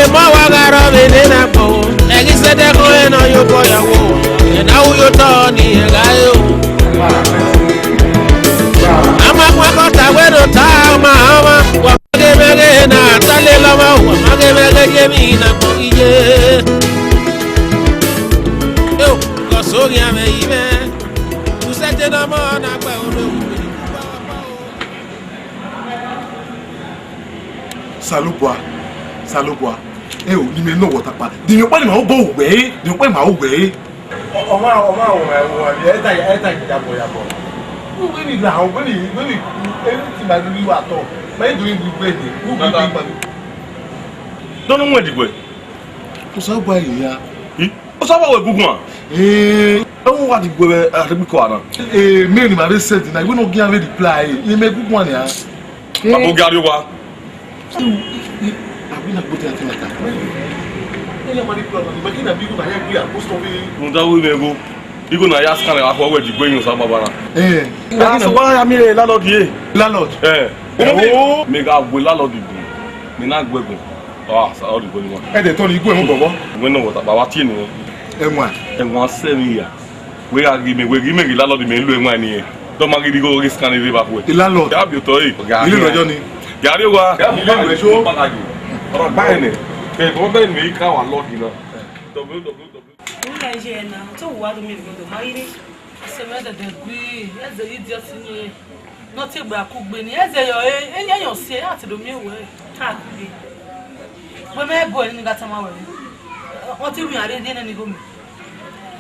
Emọ wa gha rrọọ vbe nene agbọn, ẹghe isẹdẹ khọn ẹn ne ọ ye obọ ya wo, ẹn na ru ye otọ ni ẹn gha re o. A ma khuan kọta wẹ do ta ọma ọmwa, wa ma ghe mwẹ ghe na ta lele ọmwa, wa ma ghe mwẹ ghe ye emwi na kpọghi ye. Eo, gọsọ ghian mwẹ yi mwẹ, usẹte ne ọmọ na gbe oro. Osanobua, Osanobua, ẹ o, ne imẹ nọ wẹ ọtakpa, de emwi ọkpa ne ima obọ wẹ ẹre, de emwi ọkpa ne ima ru wẹ ẹre. Ọ ma, ọ ma wẹ, wẹ, ẹ ta, ẹ ta yabọ yabọ. Wẹ ni la, wẹ ni, wẹ ni, ẹ ti ma ghi wa tọ, ma i do ni gbe de, wẹ ni gbe. Dọnọ wọn diguẹ. Osanobua ye ya. I? Osanobua wẹ guguan? Ee, ẹ wọ wa diguẹ vbe aregbe ikọ na. Ee, mẹ ne ima vbe send na, iwẹ ne ọ gian vbe reply, ne imẹ guguan nia. Baba, u gha rrie owa. Abi na gbote ati na ka. Ẹ ya ma ni plan na, ma ghi na bi igho na ya gbe ya, most of it. Rhunmwuda wẹ igho, igho na ya scan vbe akhuẹ wẹ diguẹ yin Osanobua na. Ee. Ẹ gha sẹ owa ya miẹn landlord ye. Landlord? Ẹ. Ẹ o. Mẹ gha wẹ landlord bu, mẹ na gu ẹre gun. Ah, sa ọ diguẹ ni wa. Ẹ dẹ tọ ni gu ẹre gun bọbọ. Wẹ nọ wẹ ọtakpa, wa tie ni wọn. Ẹwaẹn. Ẹwaẹn sẹ vbe ya. Wẹ gha ghi mẹ, wẹ ghi mẹ ghi landlord mẹ lu ẹwaẹn ni. Dọ ma ghi rhie igho ghi scan vbe ba khuẹ. Landlord. Ya bi otọ ẹre. Ilẹ lọjọ ni. Ya rrie owa. Ya bi landlord so. Ọ̀rọ̀ báyìí nẹ. Kẹ bọ bẹ́ẹ̀ ni ka wa lọ di na. W W W. Ẹ na ye na, to wa do mi do ma ire. Ẹse mwẹ dẹdẹ gui, ẹse idiot ni. Ne ọ te gbe akugbe ni, ẹse yọ, e, e, e, yọ si, a te do miẹn wẹ. Akugbe. Wẹ mẹ bọ ẹre ni gha tama wẹ. Ọ te ru iran rre, rre nene igho mẹ.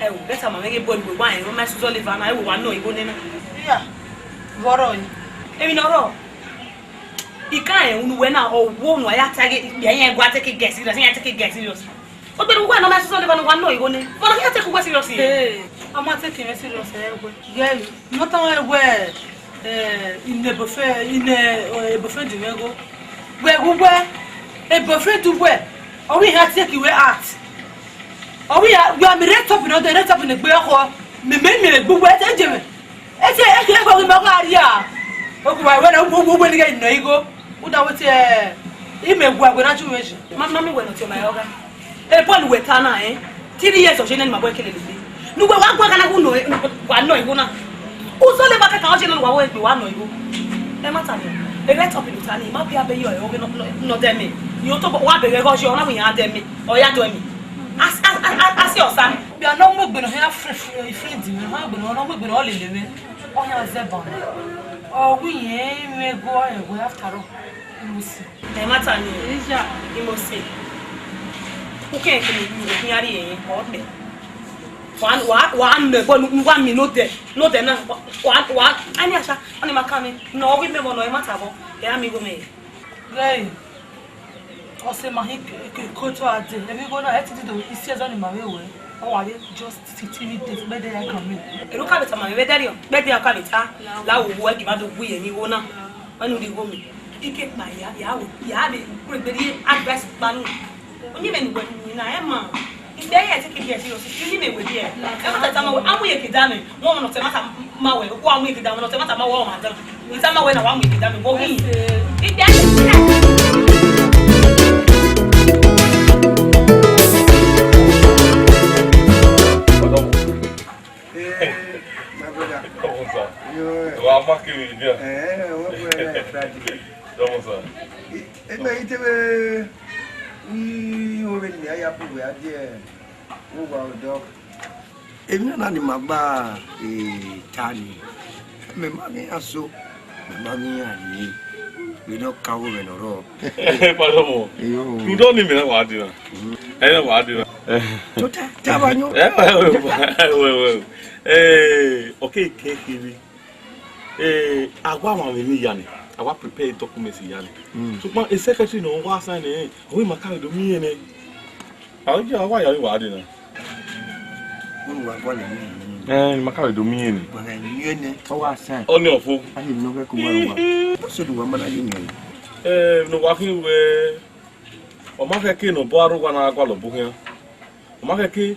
Ẹ wo, ghẹ tama mwẹ ghe bọ ẹre, wa rẹn, ọ ma suzọ leva na, ẹ wo, wa nọ igho nena. Iya, vbe ọ rrọọ? Emwi ne ọ rrọọ? I ka rẹn unu wẹ na, ọ wo unu, a ya ta ghe, ya, ya gua take it get serious, ya take it get serious. Ọ gbe ne uwa nọ ma suzọ leva ne uwa nọ igho nẹ. Vbọ ne ọ ya take uwa serious ye? Hey, ọ ma take mwẹ serious, ẹ wẹ. Ghe, ne ọ tama wẹ, eh, ine boyfriend, ine, eh, boyfriend mwẹ igho. Wẹ gu wẹ, eh, boyfriend wẹ, ọ wẹ iran take wẹ out. Ọ wẹ iran, wẹ a mi rate up ne ọ dẹ, rate up ne egbe ọkhọ. Mẹ, mẹ, mẹ gbe uwẹ te je mwẹ. Ete, ete, ete, ọghe mẹ gha rria. Oku wa wẹ na, uwu, uwu, uwu, ni ghe nọ igho. Uda wẹ te, eh, imẹ gu agbera ju mwẹ ji. Ma, ma mi wẹ ne ọ tie ma ya ọgha. Ebo ne uwẹ ta na, eh? Three years ọ ye nene ima bu ẹre kele lele. Ne uwẹ wa guan gha na gu nọ, wa nọ igho na. Uzọ leva kẹkan ọ ye nene uwa wẹ egbe wa nọ igho. Ẹ ma ta ni. Ere top ni ta ni, ma bia be yo, ọghe nọ, nọ, nọ dẹ mẹ. Yo to wa be ghe gho je, ọ na wẹ iran dẹ mẹ. Ọ ya dọ mẹ. As, as, as, as, as your son. Bia ne ọ mu egbe ne ọ hia friend, friend mwẹ, ọ mu egbe ne ọ, ọ mu egbe ne ọ lele mwẹ, ọ hia zẹ ban. Ọ wẹ irẹn mwẹ gu ẹre wẹ after all, I must say. Ẹ ma ta ni. Imosi. U kẹn kẹn ne u khian rhie ẹre, ọ tẹ. Wa, wa, wa mẹ ẹbọ ne uwa mi ne odẹ, ne odẹ na, wa, wa, a ni asan, ọni ma kan mẹ, ne ọ ghi mẹ ẹbọ nọ, ẹ ma ta vbọ, ẹ ra miẹn igho mẹ. Ghee. Ọse ma hin ke, ke, ke otọ a dee. Emwi igho na, ẹ te do isi ẹzọ ne ima vbe ruẹ. Ọ wa rre just fifteen days, kpẹdẹ ya kan mẹ. Ero ka vbe tama mwẹ vbe ẹdẹrriọ, kpẹdẹ ya ka vbe ta, la wo wo ẹgi ma do gu ye emwi igho na. Wẹ ne u rhie igho mẹ. Ike kpa ya, ya wo, ya vbe kure gbe rhie advice kpa nu. Oni mẹ ne uwẹ ni na, ẹ ma. Igbe ẹre te ke biẹ serious, oni mẹ wẹ biẹ. Ẹ ma tata ma wẹ, a mu ye ke da mẹ. Wọ́n mọ̀ tẹ́ máa ma wẹ̀, wọ́n á mú ìdí dámọ̀, tẹ́ máa ma wẹ̀ ọmọ àdán. Ìta máa wẹ̀ náà, wọ́n á mú ìdí dámọ̀, wọ́n wí. Ìdí ayé. Hey, my brother. Come on, sir. Yo, eh. Well, I'm back in India. Eh, what brother, Friday? Come on, sir. Eh, eh, man, you tell me, you already, I have to wear there. Who was the dog? Emwi na ni ma gba, eh, ta ni, mẹ ma ghi iran so, mẹ ma ghi iran rrie, vbene ọ ka vbe mwẹ ne ọ rrọọ. Pardon mo. Iyo. Rhunmwuda ọnii mẹ na wa dee na. Ẹ na wa dee na. Tota, ta vba nyo. Eh, wẹ, wẹ, wẹ. Eh, okay, ke kiri. Eh, a wa mwamwa emwi ya ni, a wa prepare documents ya ni. Mm. Sokpan, e secretary ne ọ wa sign nẹ, ọ wẹ ima ka vbe do miẹn nẹ. A ya wa ya wa dee na. Wẹ wa gualọ emwi. Eh, ima ka vbe do miẹn nẹ. Wa gha miẹn nẹ, ọ wa sign. Ọnii ọfo. A ni nọ ghẹ ko wa wa. Bọsẹ do wa ma na ye miẹn. Eh, ne wa khin wẹ, ọ ma khẹke ne obọ aro wa na gualọ bu khian. Ọ ma khẹke,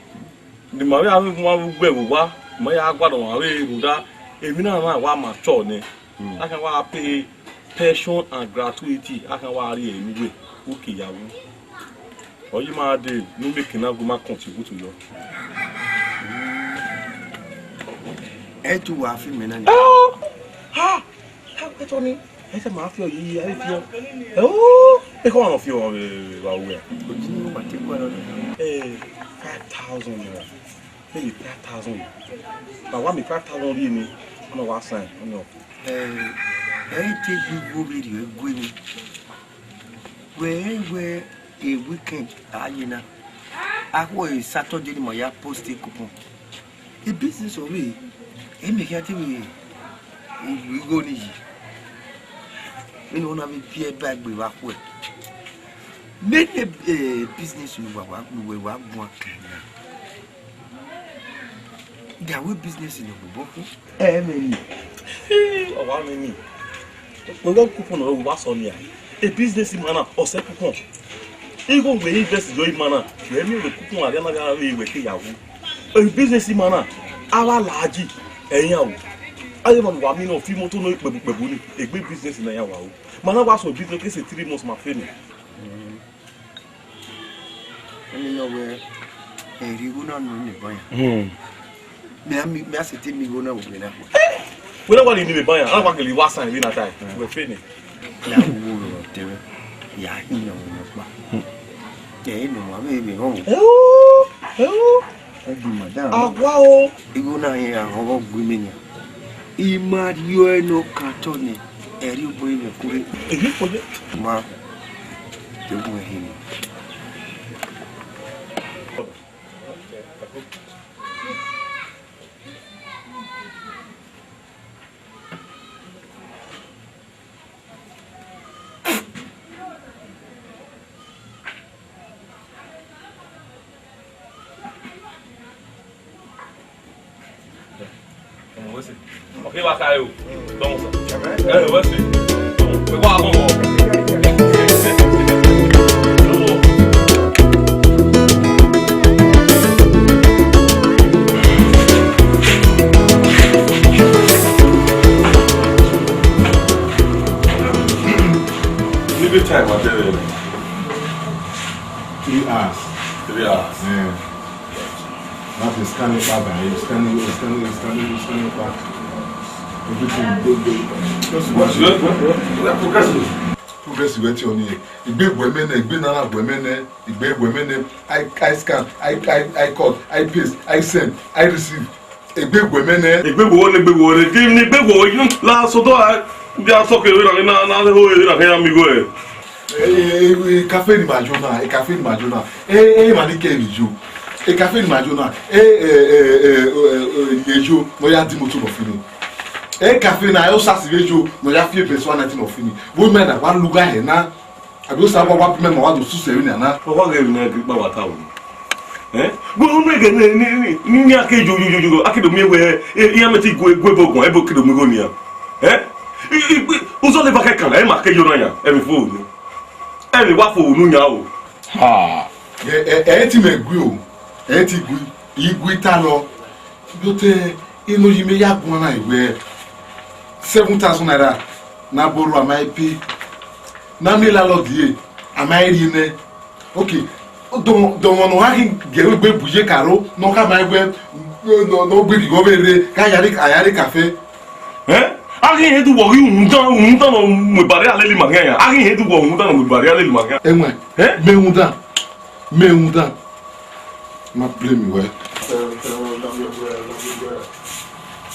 ne ima vbe a vbe wan vbe ugbẹn vbe owa, ima ya gualọ ọmwa vbe rhunmwuda, emwi na na wa ma chọ nẹ. Mm. A khian wa pay Pension and gratuity, a kan wa rhie ẹre ne uwẹ, u ke ya wu. Ọ yi ma dee, ne u miẹn eke na gu ma contribute yọ. Ẹ i tu wa fi mẹ na nia. Ẹ o! Ha! Ha! Ẹ tọ ni. Ẹ tẹ ma fi ọ yi, ẹ fi ọ. Ẹ o! Ẹ kọ wa nọ fi ọ, ẹ, wa wẹ. Otu ni wa te kua lọ. Ẹ, five thousand naira. Maybe five thousand. Ma wa miẹn five thousand rhie ni, ọ na wa sign, ọ na. Ẹ, ẹ i te gbe igho vberriọ ẹguemwi. Wẹ, wẹ, e weekend a ye na. Akhuẹ Saturday ni ma ya post coupon. E business ọvbehe, ẹ i miẹn khian te vbe igho ni yi. Vbene ọ na vbe biẹ ba egbe vbe akhuẹ. Many, eh, business ne uwa wa, ne uwa wa guan kan na. Dia wẹ business nọ gbobọ khin. Ẹ mẹ ni. Ọ wa mẹ ni. Wẹ ghe coupon nọ wa sọ nia. E business man na, ọ sẹ coupon. Igho wẹ invest yọ ima na, wẹ miẹn wẹ coupon arria na gha re wẹ ke ya wu. E business man na, a wa laji, ẹ i yan wu. A ye ma wa mi nọ fi imoto nọ kpẹbu kpẹbu ni, egbe business na ya wa wu. Ma na wa sọ business ke se three months ma fe ni. Ẹni nọ wẹ, ẹ rhie igho na nọ ne ban ya. Hmm. Mẹ a mi, mẹ a sẹtin miẹn igho na vbe na. Wẹ na wa rhie ni vbe ban ya, a wa gele wa san vbe na ta. Wẹ fe ni. Ya wo wo rọ tẹrẹ, ya hin yan wo kpa. Ẹ i nọ wa vbe vbe họn. Ẹ o, ẹ o. Ẹ di madam. A wa o. Igho na hin a họn vbe gu mẹ yan. I ma rhie ọre ne ọ ka tọ nẹ, ẹre obọ ẹre kure. Ehe, kure. Ma, te gun ẹre hin. Ọmọ wẹ sẹ. Ọ kẹ wa ka ẹ o. Tọmọ sẹ. Ẹ wẹ sẹ. Ẹ wa mọ. Níbi time àtẹ̀rẹ̀. Three hours. Three hours. Yeah. That is scanning power, eh, scanning, scanning, scanning, scanning power. Everything go, go. Just watch. We are, we are, we are progressing. Progressive ẹ ti ọ ni. Igbe wẹ mẹ nẹ, igbe nana wẹ mẹ nẹ, igbe wẹ mẹ nẹ, I, I scan, I, I, I cut, I paste, I send, I receive. Egbe wẹ mẹ nẹ. Egbe wo ne, egbe wo ne, di ne egbe wo, you la so do a, bi a so ke na, na, na ho na ke ya mi go e. E, e, e, kafe ni ma jo na, e kafe ni ma jo na. E, e, ma ni ke mi jo. E kafe ni ma jo na. E, e, e, e, e, e, e, jo, mo ya di moto nọ fini. E kafe na, e o sa si ve jo, mo ya fi e best one nineteen nọ fini. Wo me na, wa lu ga he na. Abi Osa wa, wa bu mẹ ma wa do suse emwi nian na. Ọ wa ghẹ ne ẹgbẹ ikpa wa ta o. Eh? Gu unu ẹghẹ ne, ne, ne, ne, ne a ke yo, yo, yo, yo, a ke do miẹn wẹ, e, iran mẹ ti gu, gu ẹbọ guan, ẹbọ ke do mu igho nian. Eh? I, i, i, uzọ ne eva kẹkan na, ẹ ma ke yo na yan, ẹmwẹ fo unu. Ẹmwẹ wa fo unu yan o. Ha. Ẹ, ẹ, ẹ ti mẹ gui o, ẹ ti gui, i gui ta nọ. But, eh, enoyi mẹ ya guan na wẹ seven thousand naira na borrow, a ma i pay. Na miẹn landlord ye, a ma i rhie nẹ. Okay, dọmọ, dọmọ ne ọ gha khin gie egbe bu ye karo, ne ọ khama wẹ, ne ọ, ne ọ gbe irhighọ vbe rre, ka ya rre, a ya rre kafe. Eh? A ghi hẹn du wẹ ọ ghi rhunmwuda, rhunmwuda ne ọ mu eba rre a lele ima khian ya. A ghi hẹn du wẹ rhunmwuda ne ọ mu eba rre a lele ima khian. Ẹwẹn, eh? Mẹ rhunmwuda, mẹ rhunmwuda. Ma blame wẹ.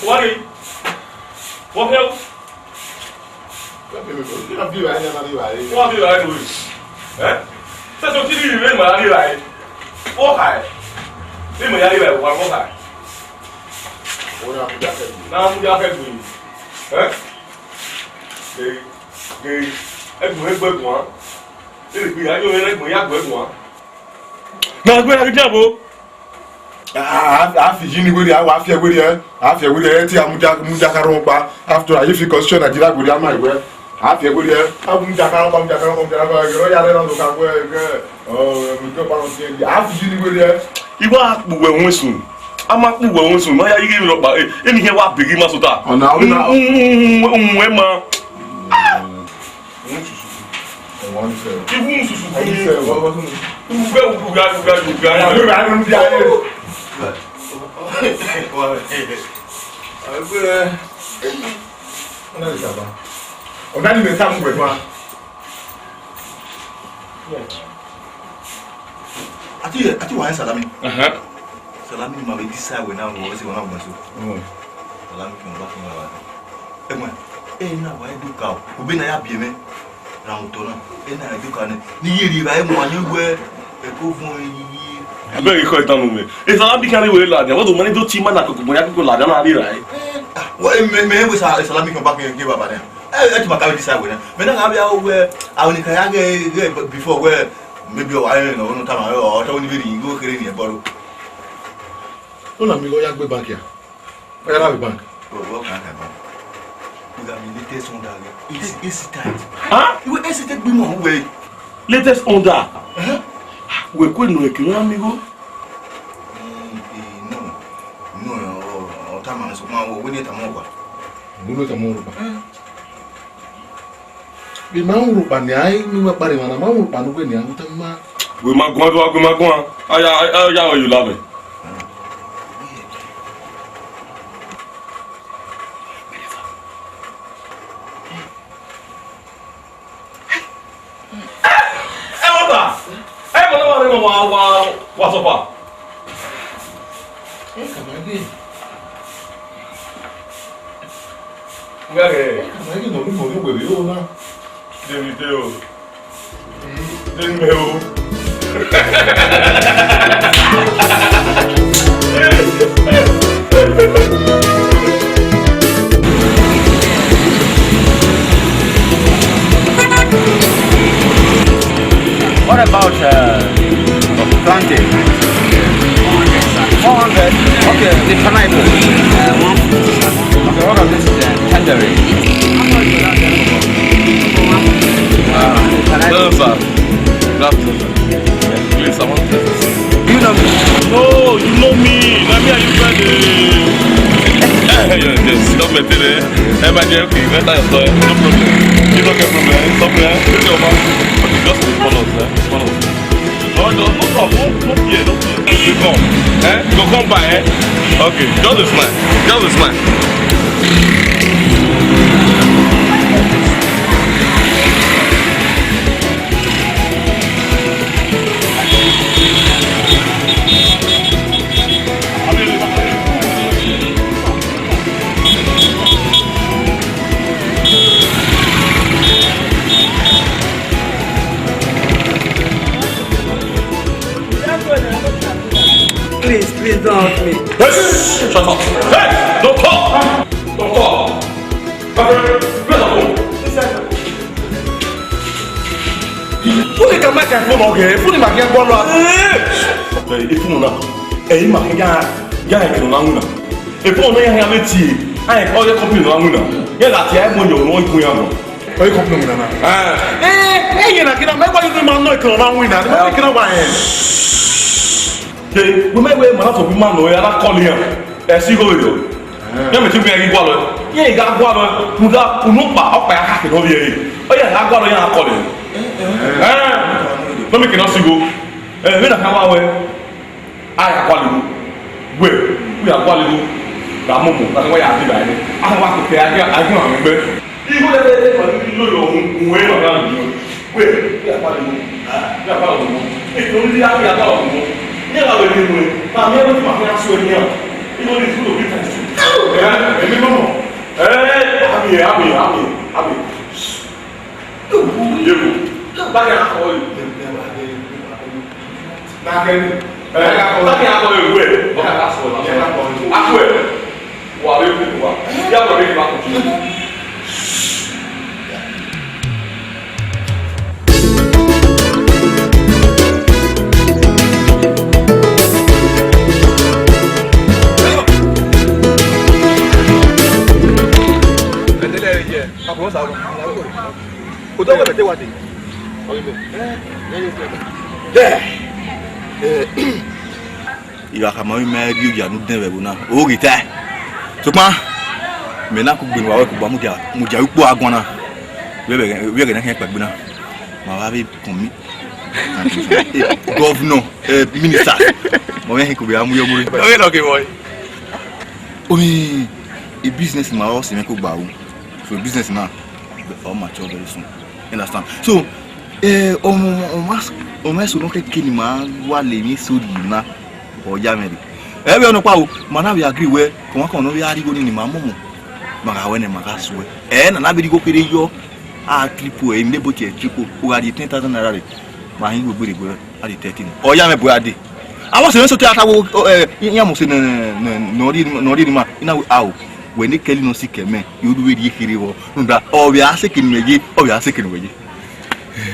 Wari, wọ hẹ o. Wọ bi ra ẹnu. Eh? Sẹsọ ti ri rẹ ma ra rira ẹ. Wọ ha ẹ. Ẹ ma ya rira ẹ, wa wọ ha ẹ. Wọ na mu ya kẹ gbin. Na mu ya kẹ gbin. Eh? Ghe, ghe, ẹgbọn, ẹgbọn ẹguan. Ẹ lè gbé ayé ọ̀rẹ́ ẹgbọn ya gbọ ẹguan. Na gbé ra gidi àbò. A, a, a fi yi ni weri, a wa fi weri ẹ, a fi weri ẹ, ti a mudia, mudia ka rọ pa. After all, if you constitution Nigeria, go there, my way. A fi weri ẹ, a mudia ka rọ pa, mudia ka rọ pa, mudia ka rọ pa, ya rẹ na lo ka gbe, gbe. Oh, mudia pa no ti. A fi yi ni weri ẹ. Iwa kpu wẹ wọn sun. A ma kpu wẹ wọn sun. Ma ya yi ghe mi lọ pa. Eh, eni hẹ wa begi ma sota. Ọna, ọna. Un, un, un, un, un, ẹ ma. Iwu mususu. Iwu mususu. Iwu mususu. Ugbe, ugbe, ugbe, ugbe. Ọna ni mẹ ta mu wẹ fa. Ati, ati wa Salami. Aha. Salami ma vbe decide wẹ na, wẹ si wẹ na gbẹn so. Mm. Salami kẹ ba kẹ ba. Ẹgbẹn, ẹ na wa do ka o. Ube na ya biẹ mẹ. Ra otọ na. Ẹ na ya do ka nẹ. Ni ye rri ra ẹ mu ayọn wẹ. Ẹ ko vọn yi. Abeg, ikọ itan nu mẹ. Esa na bi kan ni wẹ ladian. Wẹ do mani do ti ma na koko, ya koko ladian na rri ra ẹ. Wẹ mẹ, mẹ wẹ sa, Salami kẹ ba kẹ, kẹ baba nẹ. Ẹ, ẹ ti ma ka vbe decide wẹ na. Mẹ na gha vbe aro wẹ, aro ni ka ya ghẹ, ghẹ before wẹ, maybe ọ wa rẹn nọ, ọ nọ tama, ọ tọ ni vbe rhie igho kherhe ni ẹbọ ro. Una mi gho ya gbe bank ya. Ọ ya na vbe bank. Bro, wẹ ọ kan ka bank. Wẹ gha mi latest Honda ghẹ. It's, it's tight. Huh? Iwe esi te gbe imọ wẹ. Latest Honda. Ẹhẹn. Wẹ kue nọ ẹkẹ, una mi gho. Mm, eh, no. No, ọ, ọ tama nẹ, sokpan wẹ, wẹ ne tama ọkpa. Wẹ ne tama ọkpa. Eh. Vbe ma rhunmwuda nian, ẹ i miẹn ima kpa rre emwa na, ma rhunmwuda ne uwẹ nian, u tama ima. Wẹ ma guan, do a wẹ ma guan. A ya, a ya, a ya, ọ ye la mẹ. Ẹ, ọba, ẹ, bọlọ wa rẹ wa, wa, wa sọfa. Ẹ, kàmá dé. Wẹ rẹ. Ẹ, kàmá dé nọ, nọ, nọ, wẹ, wẹ, o na. David, o. David, o. What about, uh, plantain? Four hundred. Okay, the pineapple. Uh, one. Okay, what about this, uh, tangerine? Uh, pineapple. No, sir. Good afternoon. Please, I want to see. You know me? No, you know me. Na me and you friend, eh. Eh, eh, yes, yes. Don't maintain, eh. Eh, my dear, okay, you enter your store, eh. No problem. You don't get problem, eh. Stop, eh. Take your man. Okay, just follow us, eh. Follow us. No, no, no problem. No, no fear, no fear. You come, eh? You go come by, eh? Okay, just a smile. Just a smile. Please, please don't hurt me. Hey, shut up. Hey, don't talk. Don't talk. Fúnni ka microphone ọgẹ, fúnni ma kí ẹ gbọ́ lọ. Ẹ, ifunu na, ẹ, ima kí ya, ya ẹkẹ nọ na wuna. Ifunu na ya ya mẹ tie, a, ẹ, ọyẹ company nọ na wuna. Yẹ la tie, ẹ, mo yọ nọ ikun ya nọ. Ọyẹ company nọ na. Ẹ, ẹ, ẹ, yẹ na kí na, mẹ kọ ikun ma nọ ikun nọ na wuna. Mẹ kí na wa yẹn. Ke, wẹ mẹ wẹ ma na sọ ma nọ, ẹ, a na call iran. Ẹ si igho yo. Ẹ. Yẹn mẹ ti gbẹn ghi gualọ. Yẹn gha gualọ. Rhunmwuda, unu ọkpa, ọkpa ya khakhe ne ọ vbiẹ re. Ọ ya gha gualọ, ya na call iran. Ẹ. Nọ mẹ ke na si igho. Ẹ, vbene a kha wa wẹ. A ya gualọ igho. Wẹ, u ya gualọ igho. Gha momo, gha wa ya deba ẹre. A wa koko, a ghi, a ghi ma mwẹ gbe. Igho lele lele ma ni lo yo, uwẹ ma na lo. Wẹ, ya pa lo. Ya pa lo. E to ni ya, ya pa lo. Ni la wẹ ni wẹ. Ma mi e ma ya so ni a. Igho ni fu lo bi ta su. Eh, emi mo. Eh, abi, abi, abi, abi. Yego. Ba ya ko. Na ke ni. Eh, ba ya ko. Ba ya ko, wẹ. Ba ya ko. A ko. Wa vbe koko wa. Ya wa vbe ba koko. Odọ wẹ bẹtẹ wa de. Dẹ. Eh, I gha khama ọmwa ima rhie oya ne u dẹn vbe ẹvbo na, o ghi tae. Sokpan, mẹ na kugbe ne uwa wẹ kugba mudia, mudia ukpo aguan na. Vbe ẹghẹ, vbe ẹghẹ ne a khian kpaegbe na, ma vbe kọmi, governor, eh, minister, ma vbe hin kugbe a mu yọ mu re. Ọ vbe nọ ke vbọ? Omi, a business ma ọ sẹ mwẹ kugba ru. So business na, ọ mature very soon. You understand? So, eh, ọmọ, ọmọ, ọmọ eso nọ kẹkẹ ne ima wa le emwi eso rhie na, ọ ya mwẹ rre. Ẹ vbe ọnọkpa o, ma na vbe agree wẹ, kọmwa kọmwa ne ọ vbe a rhie igho nii ne ima mọmọ, ma gha wẹ ne ma gha suẹ. Ẹ na na vbe rhie igho kherhe yọ, a triple, emwi ne bo tie triple, u gha rhie ten thousand naira rre, ma hin igho gberra egbe, a rhie thirteen. Ọ ya mwẹ bu a dee. Avbe ọse mwẹ sotọ a ta wo, eh, iran mose ne, ne, ne, ne ọ rhie, ne ọ rhie ne ima, I na wẹ, ao, wẹ ne kẹli nọ si kẹ mẹ, I ru vbe rhie kherhe vbọ, rhunmwuda, ọ vbe a sẹ eke ne imẹ ye, ọ vbe a sẹ eke ne uwẹ ye.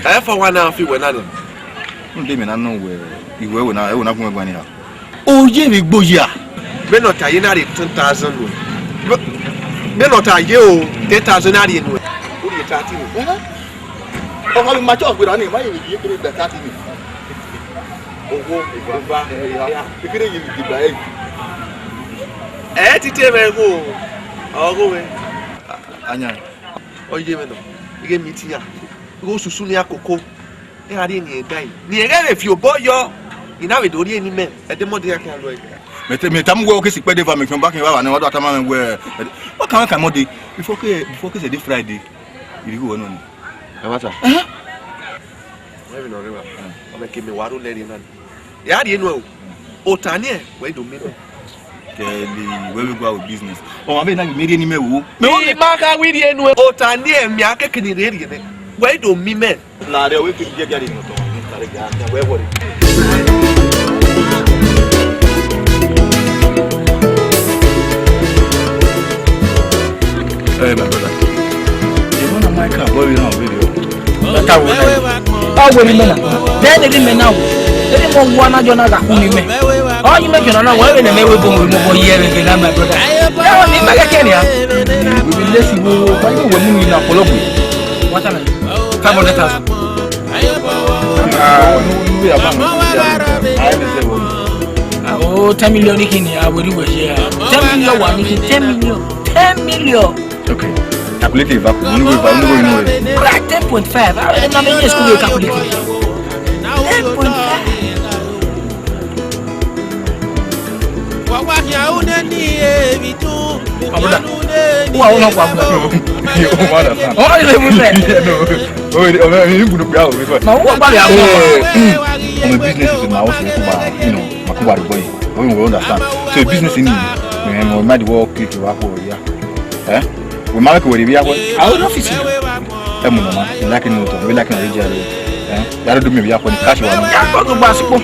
Ẹ fa wa na fi wẹ na nẹ. Rhunmwuda imẹ na nọ wẹ, I wẹ ẹvbo na, ẹvbo na gun mwẹ guan ni ha. Oye vbe gbe oya. Vbene ọ ta ye na rhie ten thousand nuẹ. Vbene ọ ta ye o, ten thousand na rhie nuẹ. U rhie thirty nuẹ. Ọ gha vbe mature gberra ni, ma ye vbe gie kere da thirty ni. Owo, eva, ekere ye vbe ba ẹre. Ẹ tite mwẹ igho, ọ gho mwẹ. Anya. Ọ ye mwẹ nọ, I ghe meet iran. Igho susu ne iran koko. Iran rhie eni ẹdae. Ne irẹn ghẹ vbe fi obọ yọ, I na vbe do rhie eni mẹ, ẹdẹ Monday iran khian lọ ẹre. Mẹ te, mẹ tama uwẹ, ọ ke si kpẹdẹ eva, mẹ fian ọba khian vbe ava nẹ, wa do tama mwẹ wẹ, ẹdẹ, ọ kan mwẹ kan Monday, before ke, before ke sẹ ẹdẹ Friday, I rhie igho ruẹ nọ ni. Ẹ wa ta. Ẹhẹn. Wẹ vbe nọ rre wa. Ọ mẹ ke mẹ wa ro lẹrriẹ na ni. Ya rhie nuẹ o. Ota niẹn, wẹ i do miẹn mẹ. Kẹli, wẹ vbe gua ru business. Ọ ma vbe na ghi miẹn rhie ne imẹ wo. Mẹ wo I ma gha wẹ i rhie nuẹ. Ota niẹn, mẹ a keke ni rhie rhie nẹ. Wẹ i do miẹn mẹ. Lare, wẹ kiri jẹ dia ni nọ tọ. Lare, ja, ja, wẹ wọrẹ. Hey, my brother. You wanna my car? Boy, we don't video. Ọ wẹ ne imẹ na, then ne imẹ na wo, ne imẹ wa na jọ na gha khu ne imẹ. Ọ yi mẹ jọ na na wẹ vbene mẹ wẹ bọ mọ bọ ye ẹvẹn ghe na, my brother. Ẹ wẹ ne imẹ kẹkẹ nia. We be lazy wo, why you wẹ mu ni na kpọlọ gbe? What am I? Five hundred thousand. Ah, no, no, we have one. I have a seven. Ah, oh, ten million ni kini, I will do it, yeah. Ten million wa ni kini, ten million. Ten million. Okay. Calculate it back. Unu go, unu go, unu go. Right, ten point five. Ah, na me just go calculate it. Ten point five. Abuda. Who are we not, Abuda? You understand? Oh, you live with me. Yeah, no. Oh, oh, you gonna be out with me. No, who are we? Oh, mm. On the business is my house, you know, my boy. We will understand. So business in me, my mind work, click, work, yeah. Eh? We ma ke wẹrẹ ivbi akhọe. A ru office na. Ẹ mu nọ ma, I like ni otọ, I like ni ijẹ. Eh? Ya do mi ivbi akhọe ni cash wa mu. Ya kọ to gba sikpo.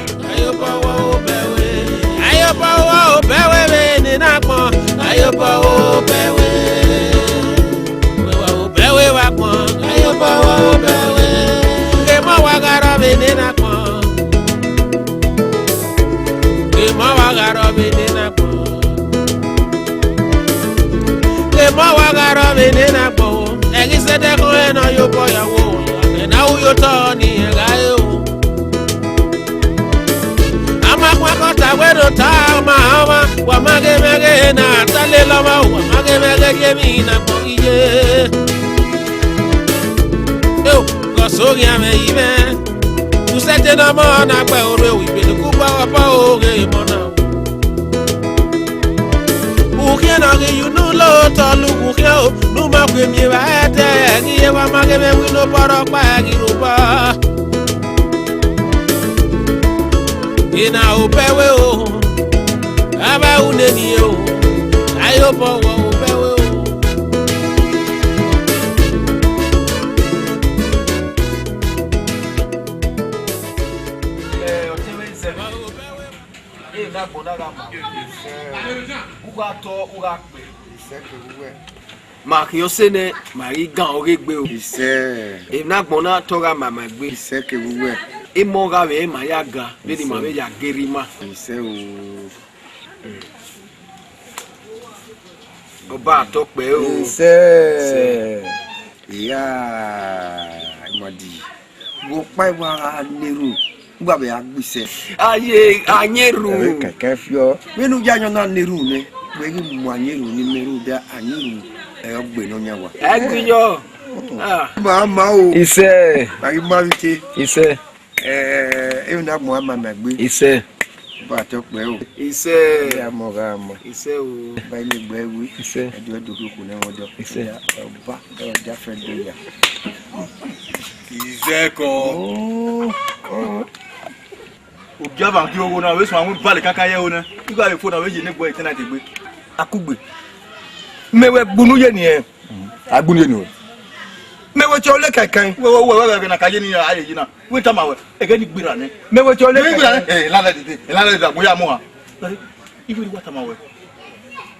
Ayọbọ wo bẹwẹ vbe ne na gbọn, ayọbọ wo bẹwẹ. Wo bẹwẹ wa gbọn, ayọbọ wo bẹwẹ. Ke mọ wa gha rọ vbe ne na gbọn. Ke mọ wa gha rọ vbe ne na gbọn. Ke mọ wa gha rọ vbe ne na gbọn o. Ẹghi sẹdẹ khọn ẹn ne ọ ye obọ ya wo, ẹna u ye otọ ni ẹn gha re o. A ma khuan kọta wẹ do ta ọma ọma, wa ma ghe mwẹ ghe na ta lele ọmwa, wa ma ghe mwẹ ghe gie emwi na gbọn ghi ye. Eo, gọsọ oghian mwẹ yi mwẹ. Usẹtin ne ọmọ na gbe orhu ẹvbo igbele kugbe ọkpa oghe emọ na. Ukhiẹn ne ọ ghi ye unu lo otọ lu ukhiẹn o, ne u ma gu emiẹn evba ẹdẹ, ẹghi ye wa ma ghe mwẹ winna obọ rhọkpa ẹghi rre obọ. Ena obọ ẹvbo o, avbe ru nene o, ayobọ wọ obọ ẹvbo o. Ẹ, ọtẹn mwẹ Isẹ. Ẹ, ne agbọn na gha ma. Isẹ. U gha tọ, u gha kpẹ. Isẹ kevbe uwẹ. Ma khian ọse nẹ, ma ghi gan ọghe egbe o. Isẹ. Emwi ne agbọn na tọ gha ma ma egbe. Isẹ kevbe uwẹ. Emọ gha vbe ma ya ga, vbene ima vbe ya geri ma. Isẹ o. Ọba atọ kpẹ o. Isẹ. Isẹ. Iya, imadi. Vbe ọkpa iwa gha na erhunmwu, u gha vbe a gbe isẹ. Aye, a yan erhunmwu. Ẹre kẹkẹ fiọ. Vbene u ya yọ na na erhunmwu nẹ, wẹ ghi mu a yan erhunmwu ne imẹ rhunmwuda a yan erhunmwu. Ẹ, ọ gbe ne ọ yan wa. Ẹ gbe yọ. Ah. Ma ma o. Isẹ. Ma ghi ma vbe te. Isẹ. Ẹ, emwi na gbọn a ma ma gbe. Isẹ. Ba tọ kpẹ o. Isẹ. Ya mọ gha mọ. Isẹ o. Ba ile gbe we. Isẹ. Ẹdọ ẹdọ koko ne wọn dọ. Isẹ. Ya, ọba, ẹ, ọja fẹ do ya. Isẹ kọ. Oh, oh. Ogiava ghi ogho na, vbe sunu avbe bale kaka ye ẹro na. Igho avbe fo na, vbe ye ne egbe tenant egbe. Akugbe. Mẹ wẹ gbunu ye ni ẹ. A gbunu ye ni o. Mẹ wẹ tie ọlẹ kankan. Wẹ, wẹ, wẹ, wẹ, wẹ, na ka ye ni a ye yi na. Wẹ tama wẹ, ẹghẹ ni gbera nẹ. Mẹ wẹ tie ọlẹ kankan. Gbera nẹ. Eh, landlord dede, landlord dede, mo ya mu ha. Igho ni wa tama wẹ.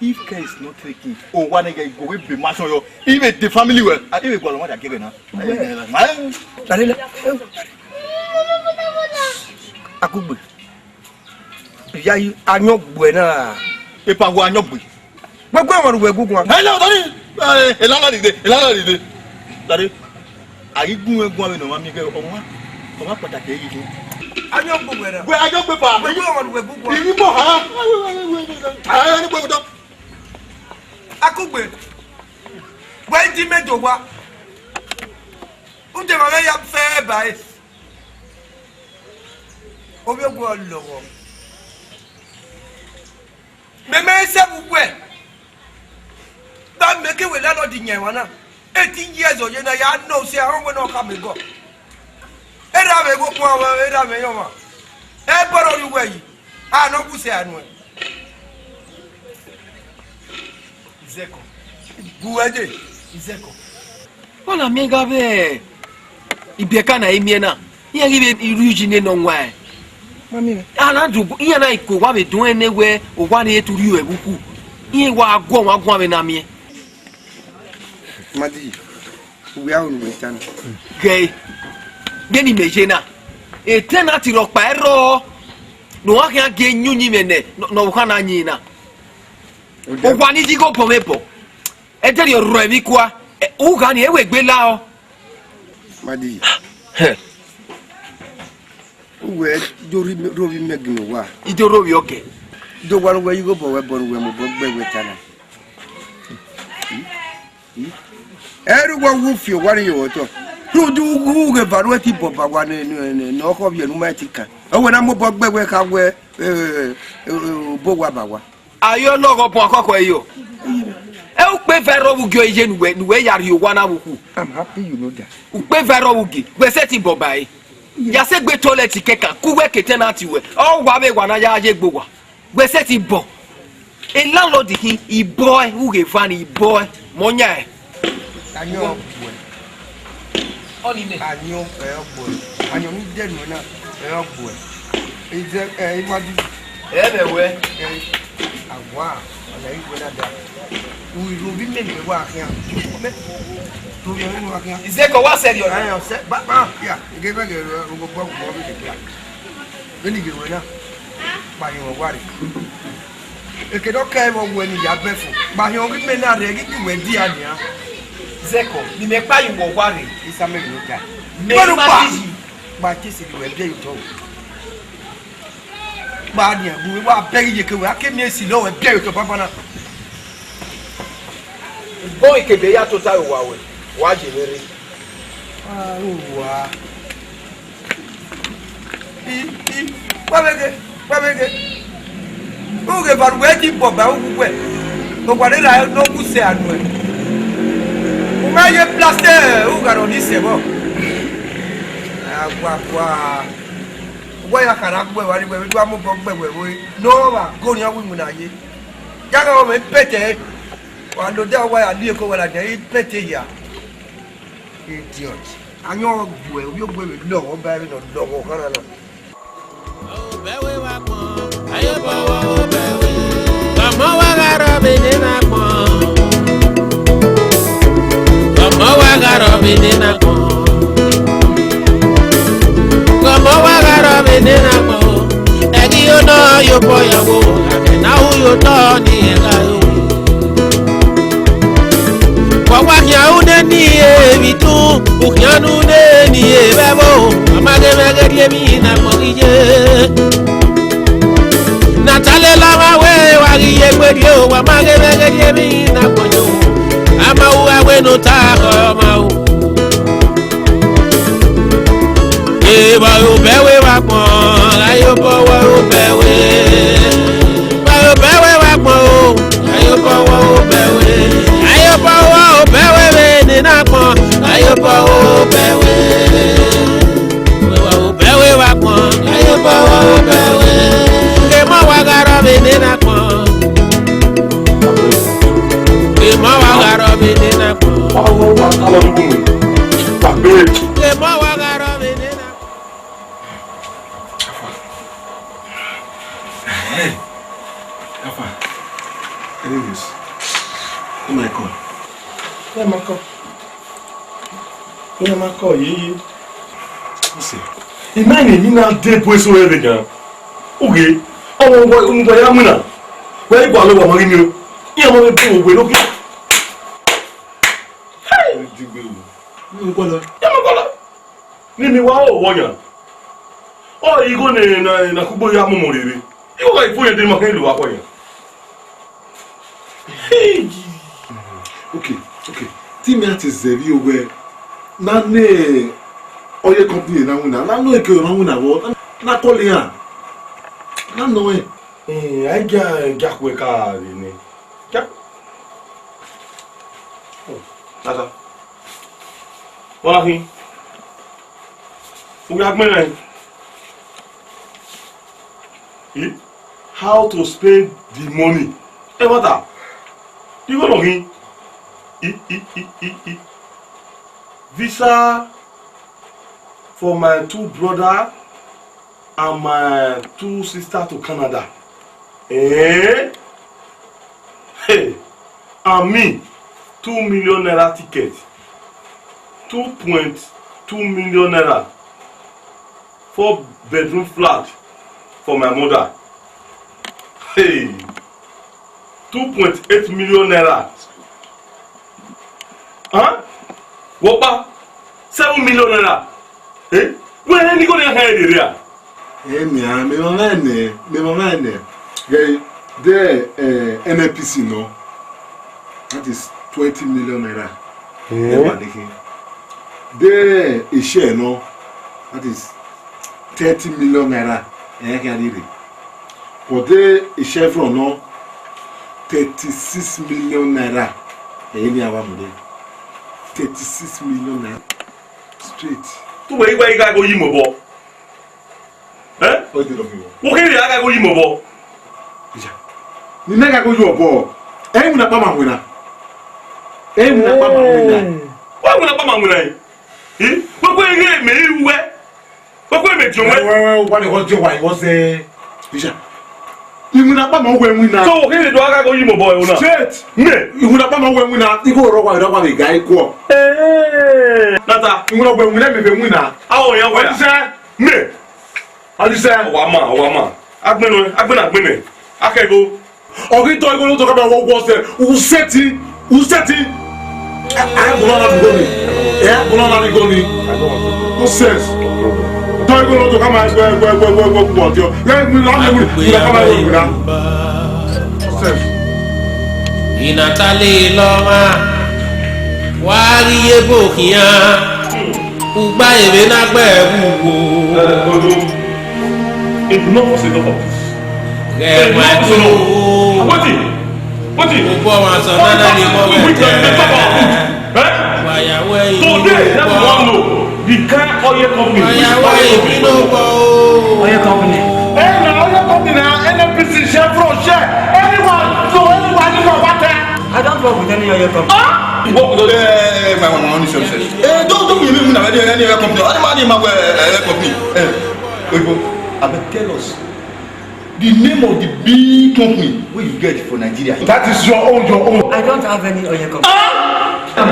If care is not taken, o wa ne ghe go we be mansion yo. Ive the family wẹ. Ah, ive gwalọ ma da gẹgẹ na. Tare la. Akugbe. Ya yi ayọn gbe na. Epa wo ayọn gbe. Gbẹgbẹ wọn wẹ guguan. Hello, Tony. Eh, elala dide, elala dide. Tare. A ghi gun ẹguan vbene ọ ma miẹn ighẹ ọmwa, ọmwa kpataki ẹre ghi khin. Ayọn gbe wẹ na. Wẹ ayọn gbe ba. Wẹ wẹ ọmwa wẹ guguan. Ibi bọ ha. Ayọn gbe wẹ dọ. Akugbe. Wẹ di mẹ do wa. U de ma vbe ya fẹ ba e. Ovbi ogu ọ lọghọ. Mẹ mẹ sẹ vbe uwẹ. Ba mẹ ke wẹ landlord yan emwa na. Eighteen years ọ ye na ya nọ sẹ ahọn wẹ ne ọ khama egọ. Erha mwẹ ghe okhuo, erha mwẹ yan ọmwa. Ẹ bọrọ rri uwẹ yi. A nọ gu sẹ anu ẹ. Izẹkọ. Gu ẹdẹ. Izẹkọ. Wẹ na miẹn gha vbe ibiẹka na i miẹn na, iran ghi vbe rhie uyi nene ọwaẹn. Ma miẹn. A na do, iran na ku owa vbe dun ẹn ne wẹ owa ni tu rhie ẹvbo ukhu. Iran wa guọ ọmwa guan vbe na miẹn. Madi, uwẹ a unu wẹ ta na. Ghe, vbene imẹ ye na, e tenant rhọkpa ẹrrọọ ne ọ khian gie yin uyinmwẹ nẹ, ne ọ kha na yin na. Owa ni yi igho bọ mwẹ bọ. Ẹdẹrriọ rrọọ emwi kua, ugha ni ẹ wẹ egbe la ọ. Madi. Hẹ. Uwẹ do rhie ovbi mẹ ginna owa. I do rhie ovbi ọkẹ. Do wa ne uwẹ ye igho bọ wẹ bọ ne uwẹ mobọ gbe wẹ ta na. Ẹ ru wẹ wu fi owa ni ye otọ. Rhunmwuda ughe eva ne uwẹ ti bọ ba wa ne, ne, ne, ne ọkhọ vbiẹ ne u ma ti kan. Ọ wẹ na mobọ gbe wẹ kha wẹ, eh, eh, obo wa ba wa. Ayọ lọghọ bun akhọkhọ ẹre yọ. Ẹ ukpe eva ẹrọ vbe ugie ọ ye ne uwẹ, ne uwẹ ya rhie owa na vbe ukhu. I'm happy you know that. Ukpe eva ẹrọ vbe ugie, wẹ sẹtin bọ ba ẹre. Ya sẹ egbe toilet kẹkan, ke uwẹ ke tenant wẹ. Ọ wa vbe wa na ya ye egbe owa. Wẹ sẹtin bọ. E landlord khin, I bọ ẹe, ughe eva ni, I bọ ẹe. Mọ yan ẹe. Ayọn ọ gbuẹ. Ọni nẹ. Ayọn ẹ ọ gbuẹ. Ayọn ni dẹnu na ẹ ọ gbuẹ. Ẹ, ẹ, Imadi. Ẹ vbe wẹ. Ẹ, awa, ọna igwe na da. U ru ovbi mẹ ne wa khian. Mẹ, ru ovbi mẹ ne wa khian. Izẹkọ wa sẹrriọ nẹ. Ẹ, ọ sẹ, ba, ba, ya, ege bẹgẹ, ẹ, ẹ, ẹ, ẹ, ẹ, ẹ, ẹ, ẹ, ẹ, Vbene I ghe ruẹ na, kpahiọn ọwa rre. Ekedọkẹ vbe ọ wẹ ne I ya bẹfo, kpahiọn ọghe imẹ na rre, ghi ghi wẹ dia nian. Zẹkọ, ne imẹ kpahiọn uwẹ ọwa rre. Isamẹ vbe ota. Mẹ ma ti yi. Kpa te siri wẹ biẹ ye otọ. Kpa nian gu wa bẹghe iyeke wẹ, a ke miẹn esi lọ wẹ biẹ ye otọ banbanna. Ugbẹn kebe ya tota aro uwa wẹ, wa ye vbe rre. Aro uwa. I, I, kpẹvbeghe, kpẹvbeghe. Ughe eva ne uwẹ ti bọ ba uwu wẹ. Owa ne ra ne ọ wu sẹ anu ẹ. U ma ye plaster ugha ne ọ ni sẹ vbọ. Aguagua. Uwa ya khara gbe wa ni wẹ, vbe wa mobọ gbe wẹ vbe. Ne ọ vba go ni ọ wu iwinna ye. Ya gha ọmọ ipẹtẹ. Wa lo de wa ya li eko wa ladian ipẹtẹ hia. Idiot. Ayọn gbuẹ, ovbi ogbẹvbe lọghọ ba ẹvbe nọ lọghọ ọkhanna na. Ọmọ wa gha rọ vbe nene agbọn. Ọmọ wa gha rọ vbe nene agbọn. Ọmọ wa gha rọ vbe nene agbọn. Ẹghi yo nọ yo bọ ya wo, ake na hu yo tọ ni ẹgha yo. Wa wa khian une ni emwi tun, u khian une ni evbe ẹvbo, a ma ghe mwẹ ghe rhie emwi na gbọn ghi ye. Na ta lele ọmwa wẹ, wa ghi ye egbe rhie o, wa ma ghe mwẹ ghe rhie emwi na gbọn yo. A Eno ta khọ ma o. Eva obẹ we wa kpọn, ayo bọ wa obẹ we. Wa obẹ we wa kpọn o, ayo bọ wa obẹ we. Ayo bọ wa obẹ we vbe nena kpọn, ayo bọ wa obẹ we. Wa obẹ we wa kpọn, ayo bọ wa obẹ we. Ke ma wa gha rọ vbe nena kpọn. Ke ma wa gha rọ vbe nena kpọn. Wa wa wa ta lọ nukun. Wa be. Ke ma wa gha rọ vbe nena kpọn. Afa, anyways, come on, come. Iran ma kọ. Iran ma kọ, ye, ye. Listen, imagine emwi na de bu eso ẹre gan. Oge, ọmọ wa, ọmọ wa ya mu na. Wa igua lo wa ma ghi ni o. Iran ma be bu we no ke. Hey! Digbe o. Iran ma kọ lọ. Iran ma kọ lọ. Ne imẹ wa ho vbọ yan? Ọ igho ne na, na kugbo ya mọmọ rere. Igho gha ifo yan de ma khin lo wa kọ yan. Hey! Okay, okay. Te imẹ a te zẹvbe owẹ, na ne ọye company na winna, na nọ eke na winna vbọ, na call iran. Na nọ ẹn. Eh, a i gia, gia khuẹ ka rre nẹ. Gia. Oh, tata. Wa khin. U gha gbẹn nẹ. Eh? How to spend the money. Ẹ, what? Igho nọ khin. I, i, i, i, i. Visa for my two brother and my two sister to Canada. Eh? Hey. And me, two million naira ticket. Two point two million naira. Four bedroom flat for my mother. Hey, two point eight million naira. Huh? Wọkpa, seven million naira. Eh? Wẹ ni gho ne hẹ rere a? Eh, mia, me mama ene, me mama ene. Ghe, de, eh, N N P C nọ. That is twenty million naira. Eh? Eva ni khin. De Shell nọ, that is thirty million naira, ẹn khian rhirhi. But de Chevron nọ, thirty-six million naira, ẹre ne a wa mu rre. Thirty-six million naira straight. Te uwẹ ighe igho yi mẹ obọ? Eh? Ọ dẹ lọ fi wọ. Wo khin rhie a gha gho yi mẹ obọ? Iya. Ne imẹ gha gho yi obọ. Ẹ i winna kpa ma winna. Ẹ i winna kpa ma winna. Wa winna kpa ma winna. Eh? Wẹ kue ghe mẹ i ru wẹ. Wẹ kue mẹ diọn wẹ. Wẹ, wẹ, wẹ, wa ni wọ diọn wa, wọ zẹ. Iya. I winna kpa ma wẹ winna. So, wo khin rhie do a gha gho yi mẹ obọ ẹre na? Straight. Mẹ. I winna kpa ma wẹ winna. I gho rọ wa, rọ wa vbe ga ikuọ. Eh. Nata. I winna wẹ winna, mẹ vbe winna. A o yan wẹ. Ọ sẹ. Mẹ. Ọ sẹ. Ọ wa ma, ọ wa ma. Agbẹnẹ, agbẹnẹ, agbẹnẹ. Akẹgo. Ọ ghi dọ igho ne otọ kama wọ wọ sẹ, u sẹtin, u sẹtin. A, a, bọlọ na bi igho ni. Ẹ, bọlọ na bi igho ni. Nonsense. Dọ igho ne otọ kama wẹ, wẹ, wẹ, wẹ, wẹ, wẹ, wẹ, wẹ, wẹ, wẹ, wẹ, kama wẹ, wẹ, wẹ. Nonsense. Inatale lọmwa, wa ghi ye ebo khian. Ugba eve na gbe ẹvbo wo. Eh, Odo, enough is enough of this. Ghẹ wa do. Wetin? Wetin? Obọ wa sọ nana ni mo we, we, we, we talk about food. Eh? Wa ya wẹ yi. Today, let me wan know the kind oil company. Wa ya wẹ yi bi no bọ o. Oil company. Eh, na oil company na N N P C, Chevron, Shell, anyone, so anyone, anyone, what? I don't work with any oil company. Ah! You work with oil? Eh, eh, eh, my, my, my, my, Eh, don't, don't give me money, any, any oil company. Any money, my, eh, oil company. Eh, Oyibo, abeg tell us the name of the big company wey you get for Nigeria. That is your own, your own. I don't have any oil company. Ah! Eh?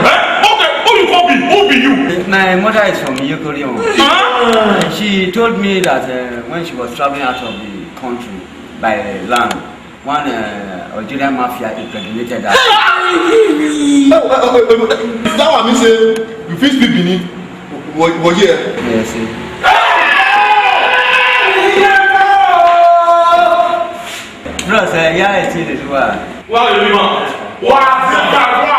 Okay, who you come be? Who be you? My mother is from Iyokorion. Ah! She told me that, uh, when she was traveling out of the country by land, one, uh, Algerian mafia impregnated her. Oh, oh, oh, oh, oh, that one mean say you fit speak Benin? Wa, wa here? Yes, sir. Bros, uh, yeah, I see this one. Wa ye ma. Wa ti gba wa.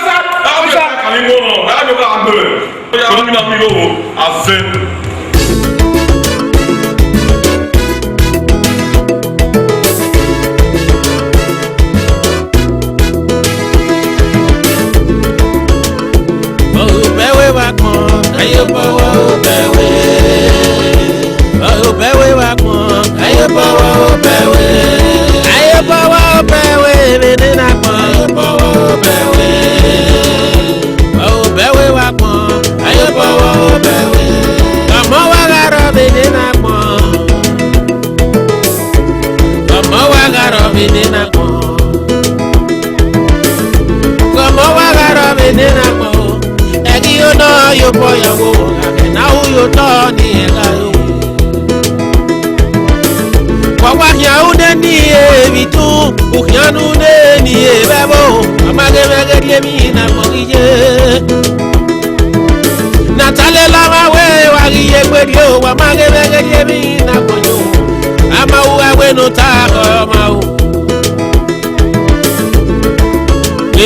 Hausa, Hausa. Kali mo no, a yo ka gbe. Oya, mi na mi yo, a zẹ. Obẹ wẹ wa kpọn, aye obọ wọ obẹ wẹ. Obẹ wẹ wa kpọn, aye obọ wọ obẹ wẹ. Aye obọ wọ obẹ wẹ, vbe ne na kpọn. Aye obọ wọ obẹ wẹ. Obẹ wẹ wa kpọn, aye obọ wọ obẹ wẹ. Ọmọ wa gha rrọọ vbe ne na kpọn. Ọmọ wa gha rrọọ vbe ne na kpọn. Ọmọ wa gha rrọọ vbe ne na kpọn. Ẹghi yo nọ yo bọ ya wo, ẹna u yo tọ ni ẹgha yo. Wa wa khian une ni evbi tun, u khian ne une ni evbi ẹvbo, a ma ghe mwẹ ghe rhie emwi na kpọn ghi ye. Na ta lele ọmwa wẹ wa ghi ye egbe rrie o, wa ma ghe mwẹ ghe rhie emwi na kpọn yo. A ma ru gha wẹ ne u ta khọ ọmwa o.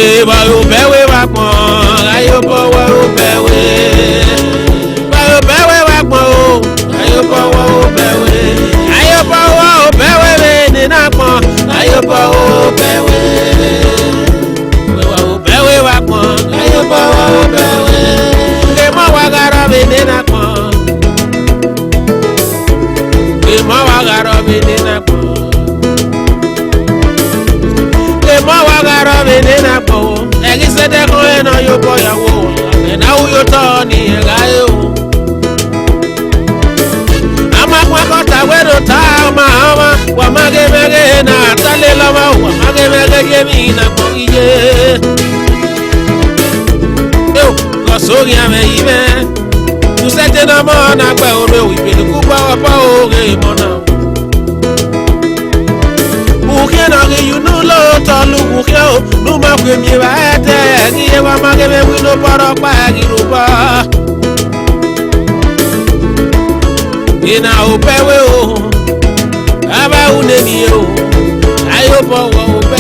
Eva obẹ wẹ wa kpọn, aye obọ wọ obẹ wẹ. Eva obẹ wẹ wa kpọn o, aye obọ wọ obẹ wẹ. Aye obọ wọ obẹ wẹ vbe ne na kpọn, aye obọ wọ obẹ wẹ. Eva obẹ wẹ wa kpọn, aye obọ wọ obẹ wẹ. Emọ wa gha rrọọ vbe ne na kpọn. Emọ wa gha rrọọ vbe ne na kpọn. Emọ wa gha rrọọ vbe ne na kpọn o. Ẹghi sẹdẹ khọn ẹn nọ yo bọ ya wo. Ẹna u yo tọ ni ẹgha re o. A ma khuan kọta wẹ do ta ọma ọmwa, wa ma ghe mwẹ ghe na ta lele ọmwa, wa ma ghe mwẹ ghe ye emwi na kpọn ghi ye. Eo, gọsọ ghian mwẹ yi mwẹ. Usẹtin ne ọmọ na gbe oro, igbele ku gba ọkpa oghe emọ na. Ukhian na ghi ye unu lo otọ lu ukhian o, ne u ma khuemi evba ẹdẹ, ghi ye wa ma ghe mwẹ wilo bọrọ ọkpa ghi rhobọ. Ena obẹ wẹ o, a vbe ru nene o, aye obọ wọ obẹ.